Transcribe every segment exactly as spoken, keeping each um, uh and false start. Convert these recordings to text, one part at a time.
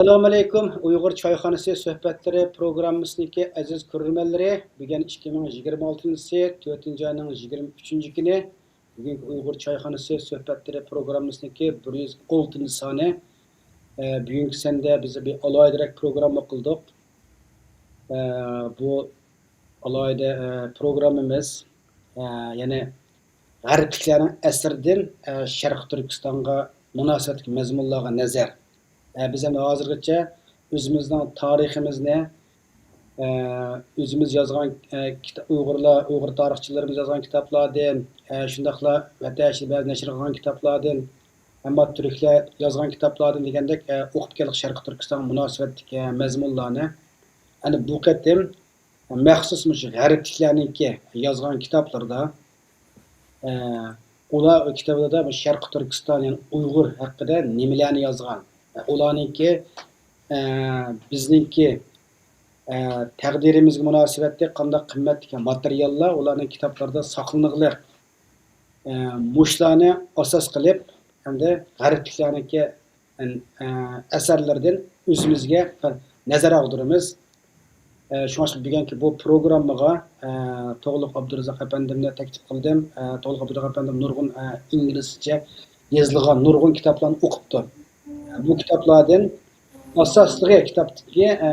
ئەسسالامۇئەلەيكۇم. ئۇيغۇر چايخانىسى سۆھبەتلىرى پروگراممىسىنىڭكى ئەزىز كۆرۈرمەنلىرى، بۈگۈن ئىككى مىڭ يىگىرمە ئالتىنچى يىلى تۆتىنچى ئاينىڭ يىگىرمە ئۈچىنچى كۈنى. بۈگۈنكى ئۇيغۇر چايخانىسى سۆھبەتلىرى پروگراممىسىنىڭكى بىر يۈز ئالتىنچى سانى. ئە، بۈگۈنكى سەندە بىز بىر ئالاھىدىرەك پروگرامما قىلدۇق. ئە، بۇ ئالاھىدە، ئە، پروگراممىمىز، ئە، يەنى غەربلىكلەرنىڭ ئەسىرىدىن، ئە، شەرقىي تۈركىستانغا مۇناسىۋەتلىك مەزمۇنلارغا نەزەر. ئە، بىز ئەمدى ھازىرغىچە ئۆزىمىزنىڭ تارىخىمىزنى، ئە، ئۆزىمىز يازغان، ئە، كىتا-، ئۇيغۇرلار، ئۇيغۇر تارىخچىلىرىمىز يازغان كىتابلاردىن، ئە، شۇنداقلا ۋەتەن ئىچىدە بەزى نەشر قىلغان كىتابلاردىن، ئەمما تۈركلەر يازغان كىتابلاردىن دېگەندەك، ئە، ئوقۇپ كەلدۇق شەرقىي تۈركىستانغا مۇناسىۋەتلىك، ئە، مەزمۇنلارنى. ئەنە بۇ قېتىم مەخسۇس مۇشۇ غەربلىكلەرنىڭكى يازغان كىتابلىرىدا، ئە، ئۇلار كىتابلىرىدا بۇ شەرقىي تۈركىستان، يەنى ئۇيغۇر ھەققىدە نېمىلەرنى يازغان؟ ئە، ئۇلارنىڭكى، ئە، بىزنىڭكى، ئە، تەقدىرىمىزگە مۇناسىۋەتلىك قانداق قىممەتلىك ماتېرىياللار ئۇلارنىڭ كىتابلىرىدا ساقلىنىغلىق؟ ئە، مۇشۇلارنى ئاساس قىلىپ، ئەمدى غەربلىكلەرنىڭكى، ئە، ئەسەرلىرىدىن ئۆزىمىزگە بىر نەزەر ئاغدۇرىمىز. ئە، شۇڭلاشقا بۈگۈنكى بۇ پروگراممىغا، ئە، توغلۇق ئابدۇرازاق ئەپەندىمنى تەكلىپ قىلدىم. ئە، توغلۇق ئابدۇرازاق ئەپەندىم نۇرغۇن، ئە، ئىنگلىزچە يېزىلغان نۇرغۇن كىتابلارنى ئوقۇپتۇ. ئە، بۇ كىتابلاردىن ئاساسلىقى كىتابتىكى، ئە،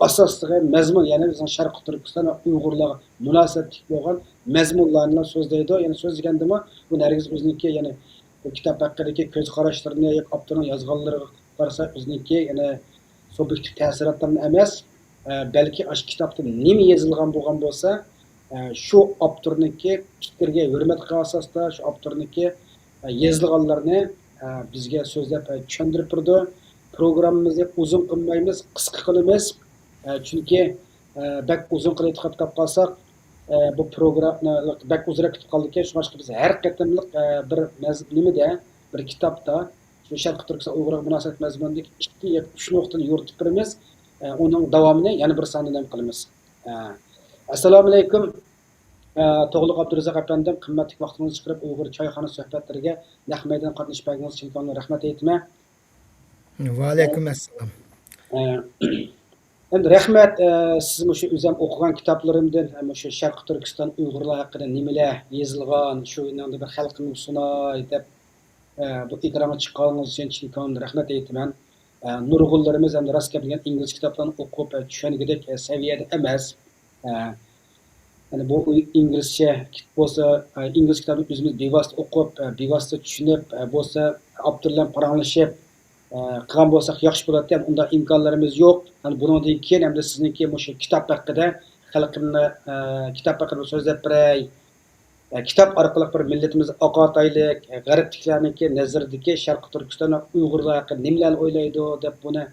ئاساسلىقى مەزمۇن، يەنى بىزنىڭ شەرقىي تۈركىستان ۋە ئۇيغۇرلارغا مۇناسىۋەتلىك بولغان مەزمۇنلارنى سۆزلەيدۇ. يەنى سۆزلىگەندىمۇ، بۇ ھەرگىز ئۆزىنىڭكى، يەنى بۇ كىتاب ھەققىدىكى كۆز قاراشلىرىنى ياكى ئاپتورنىڭ يازغانلىرىغا قارىسا، ئۆزىنىڭكى، يەنى سۇبيېكتىپ تەسىراتلىرىنى ئەمەس، ئە، بەلكى ئاشۇ كىتابتا نېمە يېزىلغان بولغان بولسا، ئە، شۇ ئاپتورنىڭكى پىكرىگە ھۆرمەت قىلغان ئاساستا، شۇ ئاپتورنىڭكى، ئە، يېزىلغانلىرىنى، ئە، بىزگە سۆزلەپ، ئە، چۈشەندۈرۈپ بېرىدۇ. پروگراممىمىزنى ئۇزۇن قىلمايمىز، قىسقا قىلىمىز. ئە، چۈنكى، ئە، بەك ئۇزۇن قىلىۋېتىپ قالساق، ئە، بۇ پروگرامما بەك ئۇزۇنراق كېتىپ قالىدىكەن. شۇڭلاشقا بىز ھەر قېتىملىق، ئە، بىر مەز-، نېمىدە، بىر كىتابتا، شۇ شەرقىي تۈركىستان ئۇيغۇرغا مۇناسىۋەت مەزمۇنىدىكى ئىككى ياكى ئۈچ نۇقتىنى يورۇتۇپ بېرىمىز. ئە، ئۇنىڭ داۋامىنى يەنە بىر ساندا نېمە قىلىمىز؟ ئە، ئەسسالامۇئەلەيكۇم. ئە، توغلۇق ئابدۇرازاق ئەپەندىم، قىممەتلىك ۋاقتىڭىزنى چىقىرىپ ئۇيغۇر چايخانا سۆھبەتلىرىگە نەق مەيدان قاتنىشىپ بەرگىنىڭىز ئۈچۈن چىن كۆڭۈلدىن رەھمەت ئېيتىمەن. ۋەئەلەيكۇم ئەسسالام. ئە، ئەمدى رەھمەت، ئە، سىز مۇشۇ ئۆزۈم ئوقۇغان كىتابلىرىمدىن، ئە، مۇشۇ شەرقىي تۈركىستان ئۇيغۇرلار ھەققىدە نېمىلەر يېزىلغان، شۇ يەردە بىر خەلقىمگە سۇناي دەپ، ئە، بۇ ئېكرانغا چىققانلىقىڭىز ئۈچۈن چىن كۆڭلۈمدىن رەھمەت ئېيتىمەن. ئە، نۇرغۇنلىرىمىز ئەمدى راست گەپ دېگەن ئىنگلىز كىتابلارنى ئوقۇپ، ئە، چۈشەنگۈدەك، ئە، سەۋىيەدە ئەمەس. ئە، يەنى بۇ ئىنگلىزچە بولسا، ئە، ئىنگلىز كىتابىنى ئۆزىمىز بىۋاسىتە ئوقۇپ، ئە، بىۋاسىتە چۈشىنىپ، ئە، بولسا ئاپتور بىلەن پاراڭلىشىپ، ئە، قىلغان بولساق ياخشى بولاتتى. ئۇنداق ئىمكانلىرىمىز يوق. يەنى بۇنىڭدىن كېيىن ئەمدى سىزنىڭكى مۇشۇ كىتاب ھەققىدە، خەلقىمنى، ئە، كىتاب ھەققىدە بىر سۆزلەپ بېرەي. ئە، كىتاب ئارقىلىق بىر مىللىتىمىزنى ئاقارتايلىق، ئە، غەربلىكلەرنىڭكى نەزىرىدىكى شەرقىي تۈركىستان ۋە ئۇيغۇرلار ھەققىدە نېمىلەرنى ئويلايدۇ دەپ بۇنى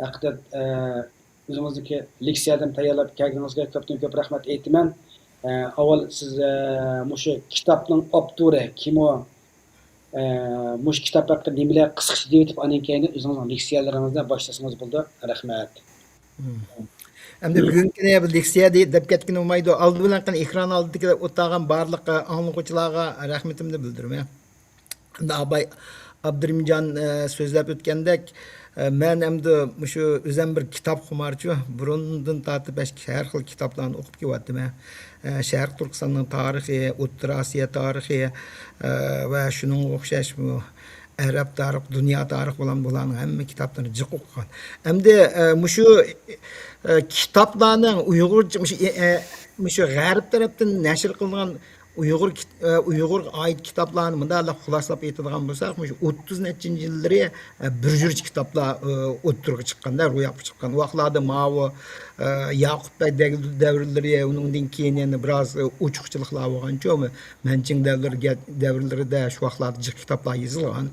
ھەقىقەتەن، ئە، ئۆزىڭىزنىڭكى لېكسىيەدىن تەييارلاپ كەلگىنىڭىزگە كۆپتىن كۆپ رەھمەت ئېيتىمەن. ئە، ئاۋۋال سىز، ئە، مۇشۇ كىتابنىڭ ئاپتورى كىم ئۇ؟ ئە، مۇشۇ كىتاب ھەققىدە نېمىلەر قىسقىچە دېيىۋېتىپ، ئاندىن كېيىن ئۆزىڭىزنىڭ لېكسىيەلىرىڭىزنى باشلىسىڭىز بولىدۇ. رەھمەت. مم. ئەمدى بۈگۈنكىنى بىر لېكسىيە دە-، دەپ كەتكىلى بولمايدۇ. ئالدى بىلەن قېنى ئېكران ئالدىدىكى ئولتۇرغان بارلىق، ئە، ئاڭلىغۇچىلارغا رەھمىتىمنى بىلدۈرىمەن. ئەمدى ئاباي ئابدۇرېھىمجان، ئە، سۆزلەپ ئۆتكەندەك، ئە، مەن ئەمدى مۇشۇ ئۆزۈم بىر كىتاب خۇمارچۇ. بۇرۇندىن تارتىپ ھەر خىل كىتابلارنى ئوقۇپ كېلىۋاتىمەن. ئە، شەرقىي تۈركىستاننىڭ تارىخى، ئوتتۇرا ئاسىيا تارىخى، ئە، ۋە شۇنىڭغا ئوخشاش بۇ ئەرەب تارىخ، دۇنيا تارىخى بولغان بۇلارنىڭ ھەممە كىتابلىرىنى جىق ئوقۇغان. ئەمدى، ئە، مۇشۇ، ئە، كىتابلارنىڭ ئۇيغۇرچە، مۇشۇ، ئە، ئە، مۇشۇ غەرب تەرەپتىن نەشر قىلىنغان ئۇيغۇر كىت-، ئە، ئۇيغۇرغا ئائىت كىتابلارنى مۇنداقلا خۇلاسىلاپ ئېيتىدىغان بولساق، مۇشۇ ئوتتۇز نەچچىنچى يىللىرى، ئە، بىر جۈرچە كىتابلار، ئە، ئوتتۇرىغا چىققاندا، روياپقا چىققان. ئۇ ۋاقىتلاردا ماۋۇ، ئە، ياقۇپ بەگ دەگ-، دەۋرلىرى، ئۇنىڭدىن كېيىن يەنە بىراز، ئە، ئوچۇقچىلىقلار بولغانچۇ، مەنچىڭ دەۋرلىرىگە-، دەۋرلىرىدە شۇ ۋاقىتلاردا جىق كىتابلار يېزىلغان،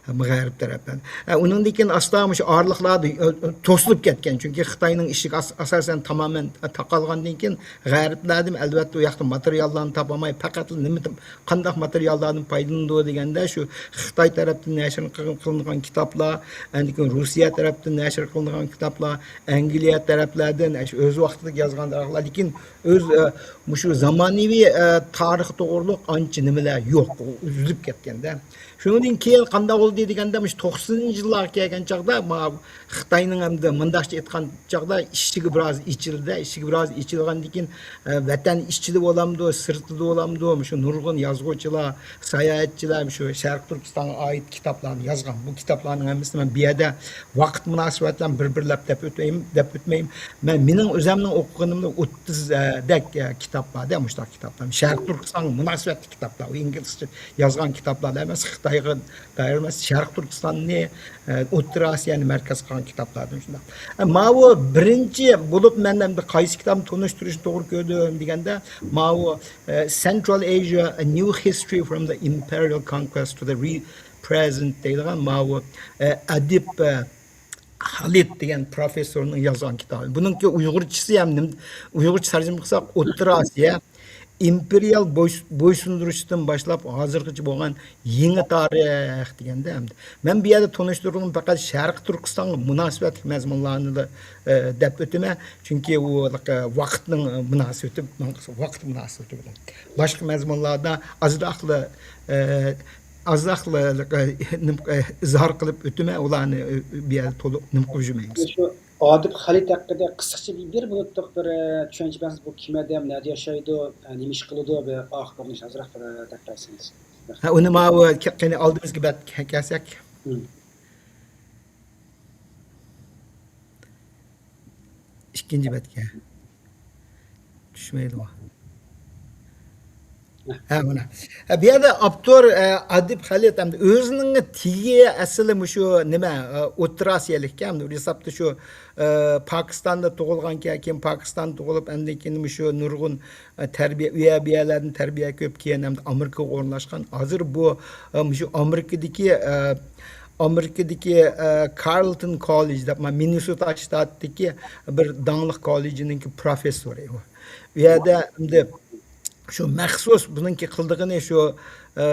ئە، مەغرىب تەرەپتىن. ئە، ئۇنىڭدىن كېيىن ئاستا مۇشۇ ئارىلىقلاردا، ئە، توسۇلۇپ كەتكەن. چۈنكى خىتاينىڭ ئىشىكى ئاس-، ئاساسەن تامامەن تاقالغاندىن كېيىن، غەربلەردىن ئەلۋەتتە ئۇ ياقتا ماتېرىياللارنى تاپالماي، پەقەتلا نېمە، قانداق ماتېرىياللاردىن پايدىلىنىدۇ دېگەندە، شۇ خىتاي تەرەپتىن نەشر قىلىن-، قىلىنغان كىتابلار، ئاندىن كېيىن روسىيە تەرەپتىن نەشر قىلىنغان كىتابلار، ئەنگلىيە تەرەپلەردىن، شۇ ئۆز ۋاقتىدا يازغان تارىخلار، لېكىن ئۆز، ئە، مۇشۇ زامانىۋى، ئە، تارىخ توغرۇلۇق ئانچە نېمىلەر يوق، ئۈزۈلۈپ كەتكەندە. شۇنىڭدىن كېيىن قانداق بولدى دېگەندە، مۇشۇ توقسىنىنچى يىللارغا كەلگەن چاغدا، ما-، خىتاينىڭ ئەمدى مۇنداقچە ئېيتقان چاغدا ئىشىكى بىراز ئېچىلدى. ئىشىكى بىراز ئېچىلغاندىن كېيىن، ئە، ۋەتەن ئىچىدە بولامدۇ، سىرتىدا بولامدۇ، مۇشۇ نۇرغۇن يازغۇچىلار، ساياھەتچىلەر مۇشۇ شەرقىي تۈركىستانغا ئائىت كىتابلارنى يازغان. بۇ كىتابلارنىڭ ھەممىسىنى مەن بۇ يەردە ۋاقىت مۇناسىۋەت بىلەن بىر-بىرلەپ دەپ ئۆتمەيم، دەپ ئۆتمەيم. مەن، مېنىڭ ئۆزەمنىڭ ئوقۇغىنىمدا ئوتتۇز، ئە، دەك، ئە، كىتاب بار-دە، مۇشۇنداق كىتابلار. شەرقىي تۈركىستانغا مۇناسىۋەتلىك كىتابلار. ئۇ ئىنگلىزچە يازغان كىتابلار ئەمەس، خىتايغا دائىر ئەمەس، شەرقىي تۈركىستاننى، ئە، ئوتتۇرا ئاسىيانى مەركەز قىلغان كىتابلاردىن شۇنداق. ئە، ماۋۇ بىرىنچى بولۇپ مەن ئەمدى قايسى كىتابنى تونۇشتۇرۇشنى توغرا كۆردۈم دېگەندە، ماۋۇ، ئە، Central Asia: A New History from the Imperial Conquest to the Re-, Present دەيدىغان ماۋۇ، ئە، ئەدىب، ئە، خالىد دېگەن پروفېسسورنىڭ يازغان كىتابى. بۇنىڭكى ئۇيغۇرچىسى ھەم نېمە، ئۇيغۇرچە تەرجىمە قىلساق، ئوتتۇرا ئاسىيا، ئىمپېرىيال بوي-، بويسۇندۇرۇشتىن باشلاپ ھازىرغىچە بولغان يېڭى تارىخ دېگەندە ئەمدى. مەن بۇ يەردە تونۇشتۇرغىنىم پەقەت شەرقىي تۈركىستانغا مۇناسىۋەتلىك مەزمۇنلارنىلا، ئە، دەپ ئۆتىمەن. چۈنكى ئۇ، ۋاقىتنىڭ مۇناسىۋىتى، ۋاقىت مۇناسىۋىتى بىلەن. باشقا مەزمۇنلاردا ئازراقلا، ئە، ئازراقلا، ئە، نېمە، ئە، ئىزھار قىلىپ ئۆتىمەن، ئۇلارنى، ئە، بۇ يەردە تولۇق نېمە قىلىپ يۈرمەيمىز. شۇ ئادىپ خالىد ھەققىدە قىسقىچە بىر، بىر مىنۇتلۇق بىر، ئە، چۈشەنچە بەرسىڭىز، بۇ كىم ئادەم، نەدە ياشايدۇ، ئە، نېمە ئىش قىلىدۇ، بىر ئاخىرىنى ئازراق بىر، ئە، دەپ بەرسىڭىز. ھە، ئۇنى ماۋۇ كە-، قېنى ئالدىمىزغا بەت كە-، كەلسەك. مم. ئىككىنچى بەتكە. چۈشمەيدىغۇ. ھە، مانا. ھە، بۇ يەردە ئاپتور، ئە، ئادىپ خالىد ھەمدە ئۆزىنىڭ تېگى ئەسلى مۇشۇ نېمە، ئە، ئوتتۇرا ئاسىيالىككەن. ھەمدە بىر ھېسابتا شۇ، ئە، پاكىستاندا تۇغۇلغانكەن، كېيىن پاكىستاندا تۇغۇلۇپ، ئاندىن كېيىن مۇشۇ نۇرغۇن، ئە، تەربىيە، ئۇ يەر، بۇ يەرلەردىن تەربىيە كۆرۈپ، كېيىن ھەمدە ئامېرىكىغا ئورۇنلاشقان. ھازىر بۇ، ئە، مۇشۇ ئامېرىكىدىكى، ئە، ئامېرىكىدىكى، ئە، كارلتون كوللېج دەپ، مىننېسوتا شتاتىدىكى بىر داڭلىق كوللېجنىڭكى پروفېسسورى ئۇ. ئۇ يەردە ئەمدى شۇ مەخسۇس بۇنىڭكى قىلىدىغىنى شۇ، ئە،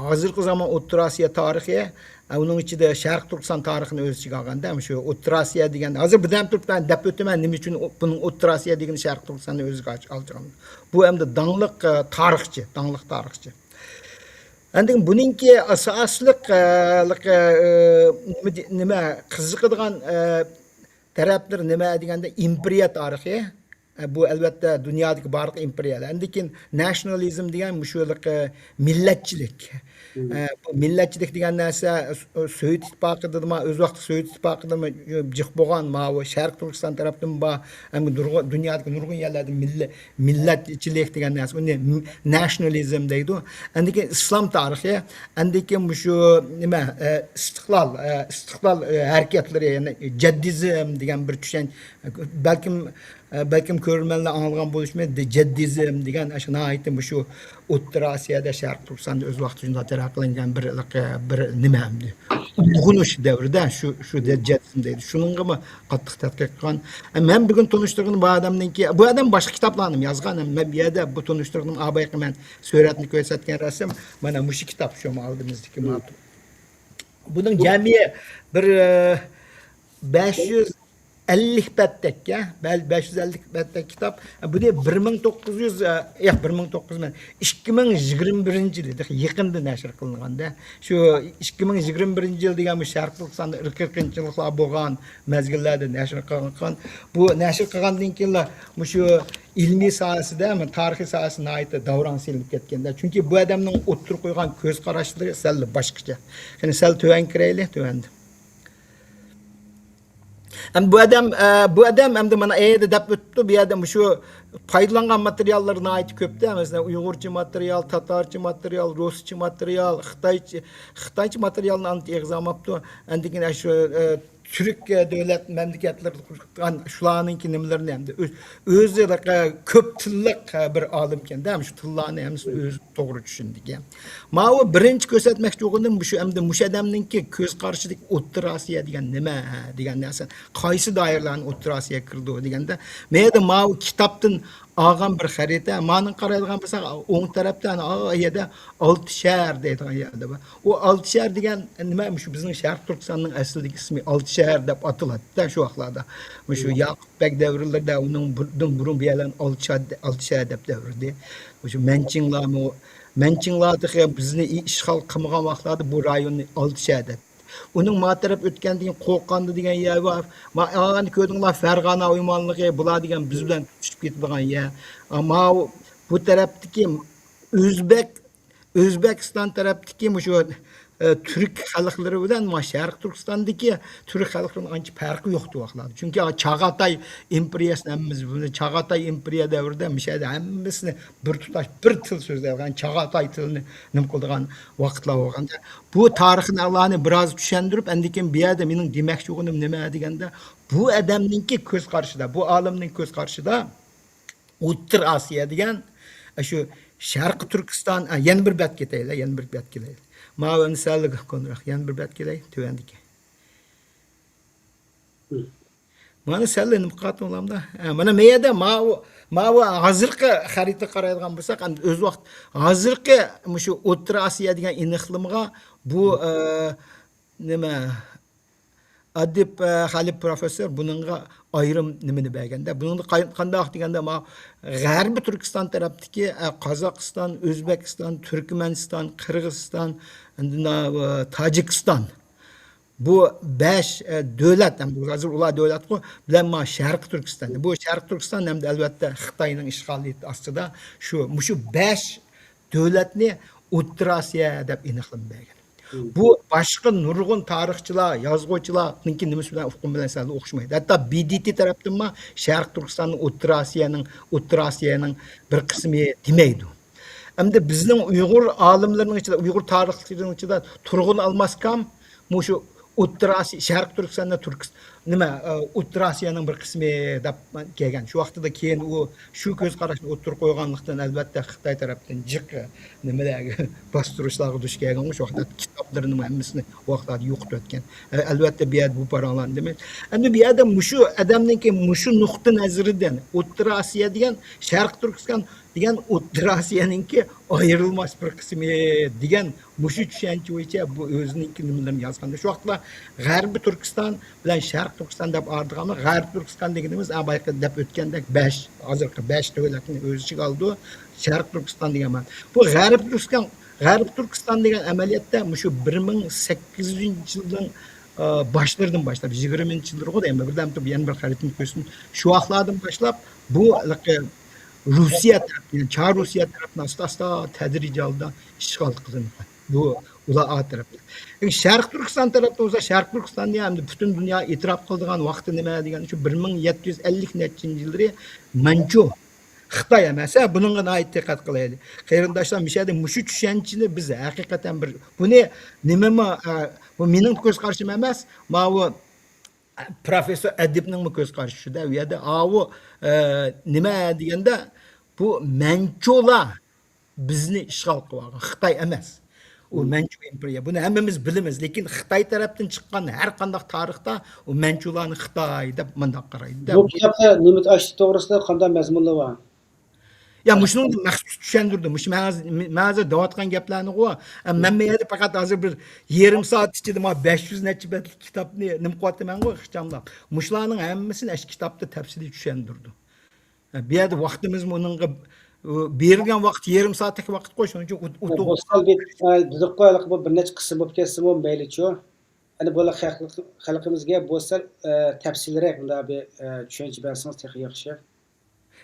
ھازىرقى زامان ئوتتۇرا ئاسىيا تارىخى، ئە، ئۇنىڭ ئىچىدە شەرقىي تۈركىستان تارىخىنى ئۆز ئىچىگە ئالغاندا، شۇ ئوتتۇرا ئاسىيا دېگەن، ھازىر بىردەم تۇرۇپ مەن دەپ ئۆتىمەن، نېمە ئۈچۈن بۇنىڭ ئوتتۇرا ئاسىيا دېگىنى شەرقىي تۈركىستاننى ئۆز ئىچىگە ئالغان. بۇ ئەمدى داڭلىق، ئە، تارىخچى، داڭلىق تارىخچى. ئەندىن بۇنىڭكى ئاساسلىق، ئە، لىق، ئە، نېمە دې-، نېمە قىزىقىدىغان، ئە، تەرەپلىرى نېمە دېگەندە، ئىمپېرىيە تارىخى. ئە، بۇ، ئەلۋەتتە، دۇنيادىكى بارلىق ئىمپېرىيەلەر. ئەندىن كېيىن ناتسىيونالىزم دېگەن مۇشۇ لىق، ئە، مىللەتچىلىك. مم. ئە، بۇ مىللەتچىلىك دېگەن نەرسە، ئە، سوۋېت ئىتتىپاقىدىمۇ، ئۆز ۋاقتى سوۋېت ئىتتىپاقىدىمۇ جىق بولغان، ماۋۇ شەرقىي تۈركىستان تەرەپتىمۇ بار، ھەم نۇرغۇن، دۇنيادىكى نۇرغۇن يەرلەردە مىللە-، مىللەتچىلىك دېگەن نەرسە، ئۇنى م-، ناتسىيونالىزم دەيدۇ. ئاندىن كېيىن ئىسلام تارىخى، ئاندىن كېيىن مۇشۇ نېمە، ئە، ئىستىقلال، ئە، ئىستىقلال، ئە، ھەرىكەتلىرى، يەنى جەددىزم دېگەن بىر چۈشەنچە، بەلكىم، ئە، بەلكىم كۆرۈرمەنلەر ئاڭلىغان بولۇشى مۇمكىن، جەددىزم دېگەن ئاشۇ ناھايىتى مۇشۇ ئوتتۇرا ئاسىيادا، شەرقىي تۈركىستاندا ئۆز ۋاقتىدا شۇنداق تەرەققىي قىلىنغان بىر، بىر نېمە ئەمدى. ئۇلغىنىش دەۋرىدە شۇ، شۇ جەددىزم دەيدۇ. شۇنىڭغىمۇ قاتتىق تەتقىق قىلغان. مەن بۈگۈن تونۇشتۇرغىنىم بۇ ئادەمنىڭكى، بۇ ئادەم باشقا كىتابلارنى يازغان. مەن بۇ يەردە بۇ تونۇشتۇرغىنىم ئابايقى مەن سۈرەتنى كۆرسەتكەن رەسىم. مانا مۇشۇ كىتاب شۇ ئالدىمىزدىكى مم. مانا. بۇنىڭ جەمئىي بىر، ئە، بەش يۈز ئەللىك بەتتەك، يا، بەل-، بەش يۈز ئەللىك بەتتەك كىتاب. بۇنى بىر مىڭ توققۇز يۈز، ئە، ياق، بىر مىڭ توققۇز يۈز ئەمەس، ئىككى مىڭ يىگىرمە بىرىنچى يىلى، يېقىندا نەشر قىلىنغاندا. شۇ ئىككى مىڭ يىگىرمە بىرىنچى يىل دېگەن بۇ شەرقىي تۈركىستاندا ئىرقىي قىرغىنچىلىقلار بولغان مەزگىللەردە نەشر قىلغان. بۇ نەشر قىلغاندىن كېيىنلا مۇشۇ ئىلمىي ساھەسىدە، تارىخىي ساھەسىدە ناھايىتى داۋراڭ سېلىنىپ كەتكەندە. چۈنكى بۇ ئادەمنىڭ ئوتتۇرىغا قويغان كۆز قاراشلىرى سەل باشقىچە. قېنى سەل تۆۋەن كىرەيلى، تۆۋەندە. ئەمدى بۇ ئادەم، ئە، بۇ ئادەم ئەمدى مانا ئەيدە دەپ ئۆتتى، بۇ يەردە مۇشۇ پايدىلانغان ماتېرىياللار ناھايىتى كۆپتە. مەسىلەن، ئۇيغۇرچە ماتېرىيال، تاتارچە ماتېرىيال، رۇسچە ماتېرىيال، خىتايچە، خىتايچە ماتېرىيالنى ئانچە ئېغىز ئالماپتۇ. ئەندىكىن شۇ، ئە، تۈرك، ئە، دۆلەت مەملىكەتلىرىدە قۇرغان شۇلارنىڭكى نېمىلىرىنى ئەمدى ئۆز-، ئۆزى، ئە، كۆپ تىللىق، ئە، بىر ئالىمكەن-دە، شۇ تىللارنى ھەممىسىنى ئۆزى توغرا چۈشىنىدىكەن. ماۋۇ بىرىنچى كۆرسەتمەكچى بولغىنىم مۇشۇ، ئەمدى مۇشۇ ئادەمنىڭكى كۆز قارىشىدىكى ئوتتۇرا ئاسىيا دېگەن نېمە دېگەن نەرسە، قايسى دائىرىلەرنى ئوتتۇرا ئاسىياغا كىرىدۇ دېگەندە، مەن يەردە ماۋۇ كىتابتىن ئالغان بىر خەرىتە، مانىڭغا قارايدىغان بولساق، ئوڭ تەرەپتە ئانا ئا يەردە ئالتە شەھەر دەيدىغان يەردە بار. ئۇ ئالتە شەھەر دېگەن نېمە؟ مۇشۇ بىزنىڭ شەرقىي تۈركىستاننىڭ ئەسلىدىكى ئىسمى ئالتە شەھەر دەپ ئاتىلاتتى شۇ ۋاقىتلاردا. مۇشۇ ياقۇپ بەگ دەۋرلىرىدە ئۇنىڭ بۇ-، بۇرۇن بۇ يەرلەرنى ئالتە شەھەر، ئالتە شەھەر دەپ دەۋرىدى. مۇشۇ مەنچىڭلارمۇ، مەنچىڭلار تېخى بىزنى ئىشغال قىلمىغان ۋاقىتلاردا بۇ رايوننى ئالدى شەھەر دەپ. ئۇنىڭ ما تەرەپ ئۆتكەندىن كېيىن قوقاندى دېگەن يەر بار. ما-، ئانى كۆردۈڭلار، فەرغانە ئويمانلىقى، بۇلار دېگەن بىز بىلەن تۇتىشىپ كېتىدىغان يەر. ماۋۇ بۇ تەرەپتىكى ئۆزبەك، ئۆزبېكىستان تەرەپتىكى مۇشۇ، ئە، تۈرك خەلقلىرى بىلەن ما شەرقىي تۈركىستاندىكى تۈرك خەلقلىرىنىڭ ئانچە پەرقى يوق دەپ ۋاقىتلاردا. چۈنكى چاغاتاي ئىمپېرىيەسىنى ھەممىمىز بىلىمىز. چاغاتاي ئىمپېرىيە دەۋرىدە مۇشۇ يەردە ھەممىسىنى بىر تۇتاش، بىر تىل سۆزلەيدىغان، چاغاتاي تىلىنى نېمە قىلىدىغان ۋاقىتلار بولغاندا، بۇ تارىخنى بىراز چۈشەندۈرۈپ، ئاندىن كېيىن بۇ يەردە مېنىڭ دېمەكچى بولغىنىم نېمە دېگەندە، بۇ ئادەمنىڭكى كۆز قارىشىدا، بۇ ئالىمنىڭ كۆز قارىشىدا، ئوتتۇرا ئاسىيا دېگەن، شۇ شەرقىي تۈركىستان، ئە، يەنە بىر بەت كېتەيلى، يەنە بىر بەت كېلەيلى. ماۋۇ ئەمدى سەل كونىراق، يەنە بىر بەت كېلەي، تۆۋەندىكى. مانا سەل نېمە قىلىۋاتىمىزدا. ئە، مانا مەيەدە ماۋۇ، ماۋۇ ھازىرقى خەرىتىگە قارايدىغان بولساق، ئەمدى ئۆز ۋاقىت، ھازىرقى مۇشۇ ئوتتۇرا ئاسىيا دېگەن ئېنىقلىمىغا بۇ، ئە، نېمە، ئەدىب، ئە، خەلىپ پروفېسسور بۇنىڭغا ئايرىم نېمىنى بەرگەندە، بۇنىڭدا قاي-، قانداق دېگەندە، ما غەربىي تۈركىستان تەرەپتىكى، ئە، قازاقىستان، ئۆزبېكىستان، تۈركمەنىستان، قىرغىزىستان، ئاندىن، ئە، تاجىكىستان، بۇ بەش، ئە، دۆلەت، ھەم ھازىر ئۇلار دۆلەتقۇ، بىلەن ما شەرقىي تۈركىستان. بۇ شەرقىي تۈركىستان ھەمدە ئەلۋەتتە خىتاينىڭ ئىشغالىيىتى ئاستىدا شۇ، مۇشۇ بەش دۆلەتنى ئوتتۇرا ئاسىيا دەپ ئېنىقلىما بەرگەن. بۇ باشقا نۇرغۇن تارىخچىلار، يازغۇچىلارنىڭكى نېمىسى بىلەن، ئۇقۇمى بىلەن سەل ئوخشىمايدۇ. ھەتتا ب د ت تەرەپتىنمۇ شەرقىي تۈركىستاننى ئوتتۇرا ئاسىيانىڭ، ئوتتۇرا ئاسىيانىڭ بىر قىسمى دېمەيدۇ. ئەمدى بىزنىڭ ئۇيغۇر ئالىملىرىنىڭ ئىچىدە، ئۇيغۇر تارىخچىلىرىنىڭ ئىچىدە تۇرغۇن ئالماس ئاكام مۇشۇ ئوتتۇرا ئاسىيا، شەرقىي تۈركىستاندا تۈركىس-، نېمە، ئە، ئوتتۇرا ئاسىيانىڭ بىر قىسمى دەپ كەلگەن. شۇ ۋاقتىدا كېيىن ئۇ شۇ كۆز قاراشنى ئوتتۇرىغا قويغانلىقتىن، ئەلۋەتتە، خىتاي تەرەپتىن جىق، ئە، نېمىلەرگە، باستۇرۇشلارغا دۇچ كەلگەن. شۇ ۋاقىتتا كىتابلىرىنىڭ ھەممىسىنى ۋاقىتلاردا يوقىتىۋەتكەن. ئە، ئەلۋەتتە، بۇ يەردە بۇ پاراڭلارنى دېمەيمىز. ئەمدى بۇ يەردە مۇشۇ ئادەمنىڭكى مۇشۇ نۇقتىئى نەزىرىدىن ئوتتۇرا ئاسىيا دېگەن، شەرقىي تۈركىستان دېگەن ئوتتۇرا ئاسىيانىڭكى ئايرىلماس بىر قىسمى دېگەن مۇشۇ چۈشەنچە بويىچە بۇ ئۆزىنىڭكى نېمىلىرىنى يازغاندا، شۇ ۋاقىتتا غەربىي تۈركىستان بىلەن شەرقىي تۈركىستان دەپ ئايرىدىغاندا، غەربىي تۈركىستان دېگىنىمىز، ھە، بايىقى دەپ ئۆتكەندەك، بەش، ھازىرقى بەش دۆلەتنى ئۆز ئىچىگە ئالىدۇ. شەرقىي تۈركىستان دېگەن مانا. بۇ غەربىي تۈركىستان، غەربىي تۈركىستان دېگەن ئەمەلىيەتتە مۇشۇ بىر مىڭ سەككىز يۈزىنچى يىلنىڭ، ئە، باشلىرىدىن باشلاپ، يىگىرمىنچى يىللىرىغۇ دەيمەن، بىردەم تۇرۇپ يەنە بىر خەرىتىنى كۆرسۇن. شۇ ۋاقىتلاردىن باشلاپ بۇ ھېلىقى روسىيە تەرەپتىن، يەنى چار روسىيە تەرەپتىن ئاستا-ئاستا تەدرىجىي ھالدا ئىشغال قىلىنغان. بۇ ئۇلار ئا تەرەپتە. ئەگەر شەرقىي تۈركىستان تەرەپتە بولسا، شەرقىي تۈركىستاننى ئەمدى پۈتۈن دۇنيا ئېتىراپ قىلىدىغان ۋاقتى نېمە دېگەن شۇ بىر مىڭ يەتتە يۈز ئەللىك نەچچىنچى يىللىرى مانچۇ، خىتاي ئەمەس، ھە، بۇنىڭغا ناھايىتى دىققەت قىلايلى. قېرىنداشلار، مۇشۇ يەردە مۇشۇ چۈشەنچىنى بىز ھەقىقەتەن بىر، بۇنى نېمىمۇ، ئە، بۇ مېنىڭ كۆز قارىشىم ئەمەس، ماۋۇ، ئە، پروفېسسور ئەدىبنىڭمۇ كۆز قارىشى شۇ-دە. ئۇ يەردە ئاۋۇ، ئە، نېمە دېگەندە، بۇ مانچۇلار بىزنى ئىشغال قىلىۋالغان خىتاي ئەمەس. ئۇ مانچۇ ئىمپېرىيە. بۇنى ھەممىمىز بىلىمىز. لېكىن خىتاي تەرەپتىن چىققان ھەر قانداق تارىختا ئۇ مانچۇلارنى خىتاي دەپ مۇنداق قارايدۇ. بۇ كىتابتا نېمە ئاشۇ توغرىسىدا قانداق مەزمۇنلار بار؟ يا، مۇشۇنىڭدا مەخسۇس چۈشەندۈردۈم. مۇشۇ مەن ھازىر، مەن ھازىر دەۋاتقان گەپلەرنىغۇ، مەن مەن يەردە پەقەت ھازىر بىر يېرىم سائەت ئىچىدە مانا بەش يۈز نەچچە بەتلىك كىتابنى نېمە قىلىۋاتىمەنغۇ، ئىخچاملاپ. مۇشۇلارنىڭ ھەممىسىنى ئاشۇ كىتابتا تەپسىلىي چۈشەندۈردۈم. بۇ يەردە ۋاقتىمىزمۇ ئۇنىڭغا، ئۇ، بېرىلگەن ۋاقىت يېرىم سائەتتەك ۋاقىتقۇ، شۇنىڭ ئۈچۈن ئۇ-، ئۇ-، بۇ خىل بىر، ئە، دېدۇققۇ، ھېلىقى بۇ بىر نەچچە قىسىم بولۇپ كەتسىمۇ مەيلىچۇ. ئەنە بۇ خەلق-، خەلقىمىزگە بۇ سەل، ئە، تەپسىلىيرەك بۇنداق بىر، ئە، چۈشەنچە بەرسىڭىز تېخى ياخشى.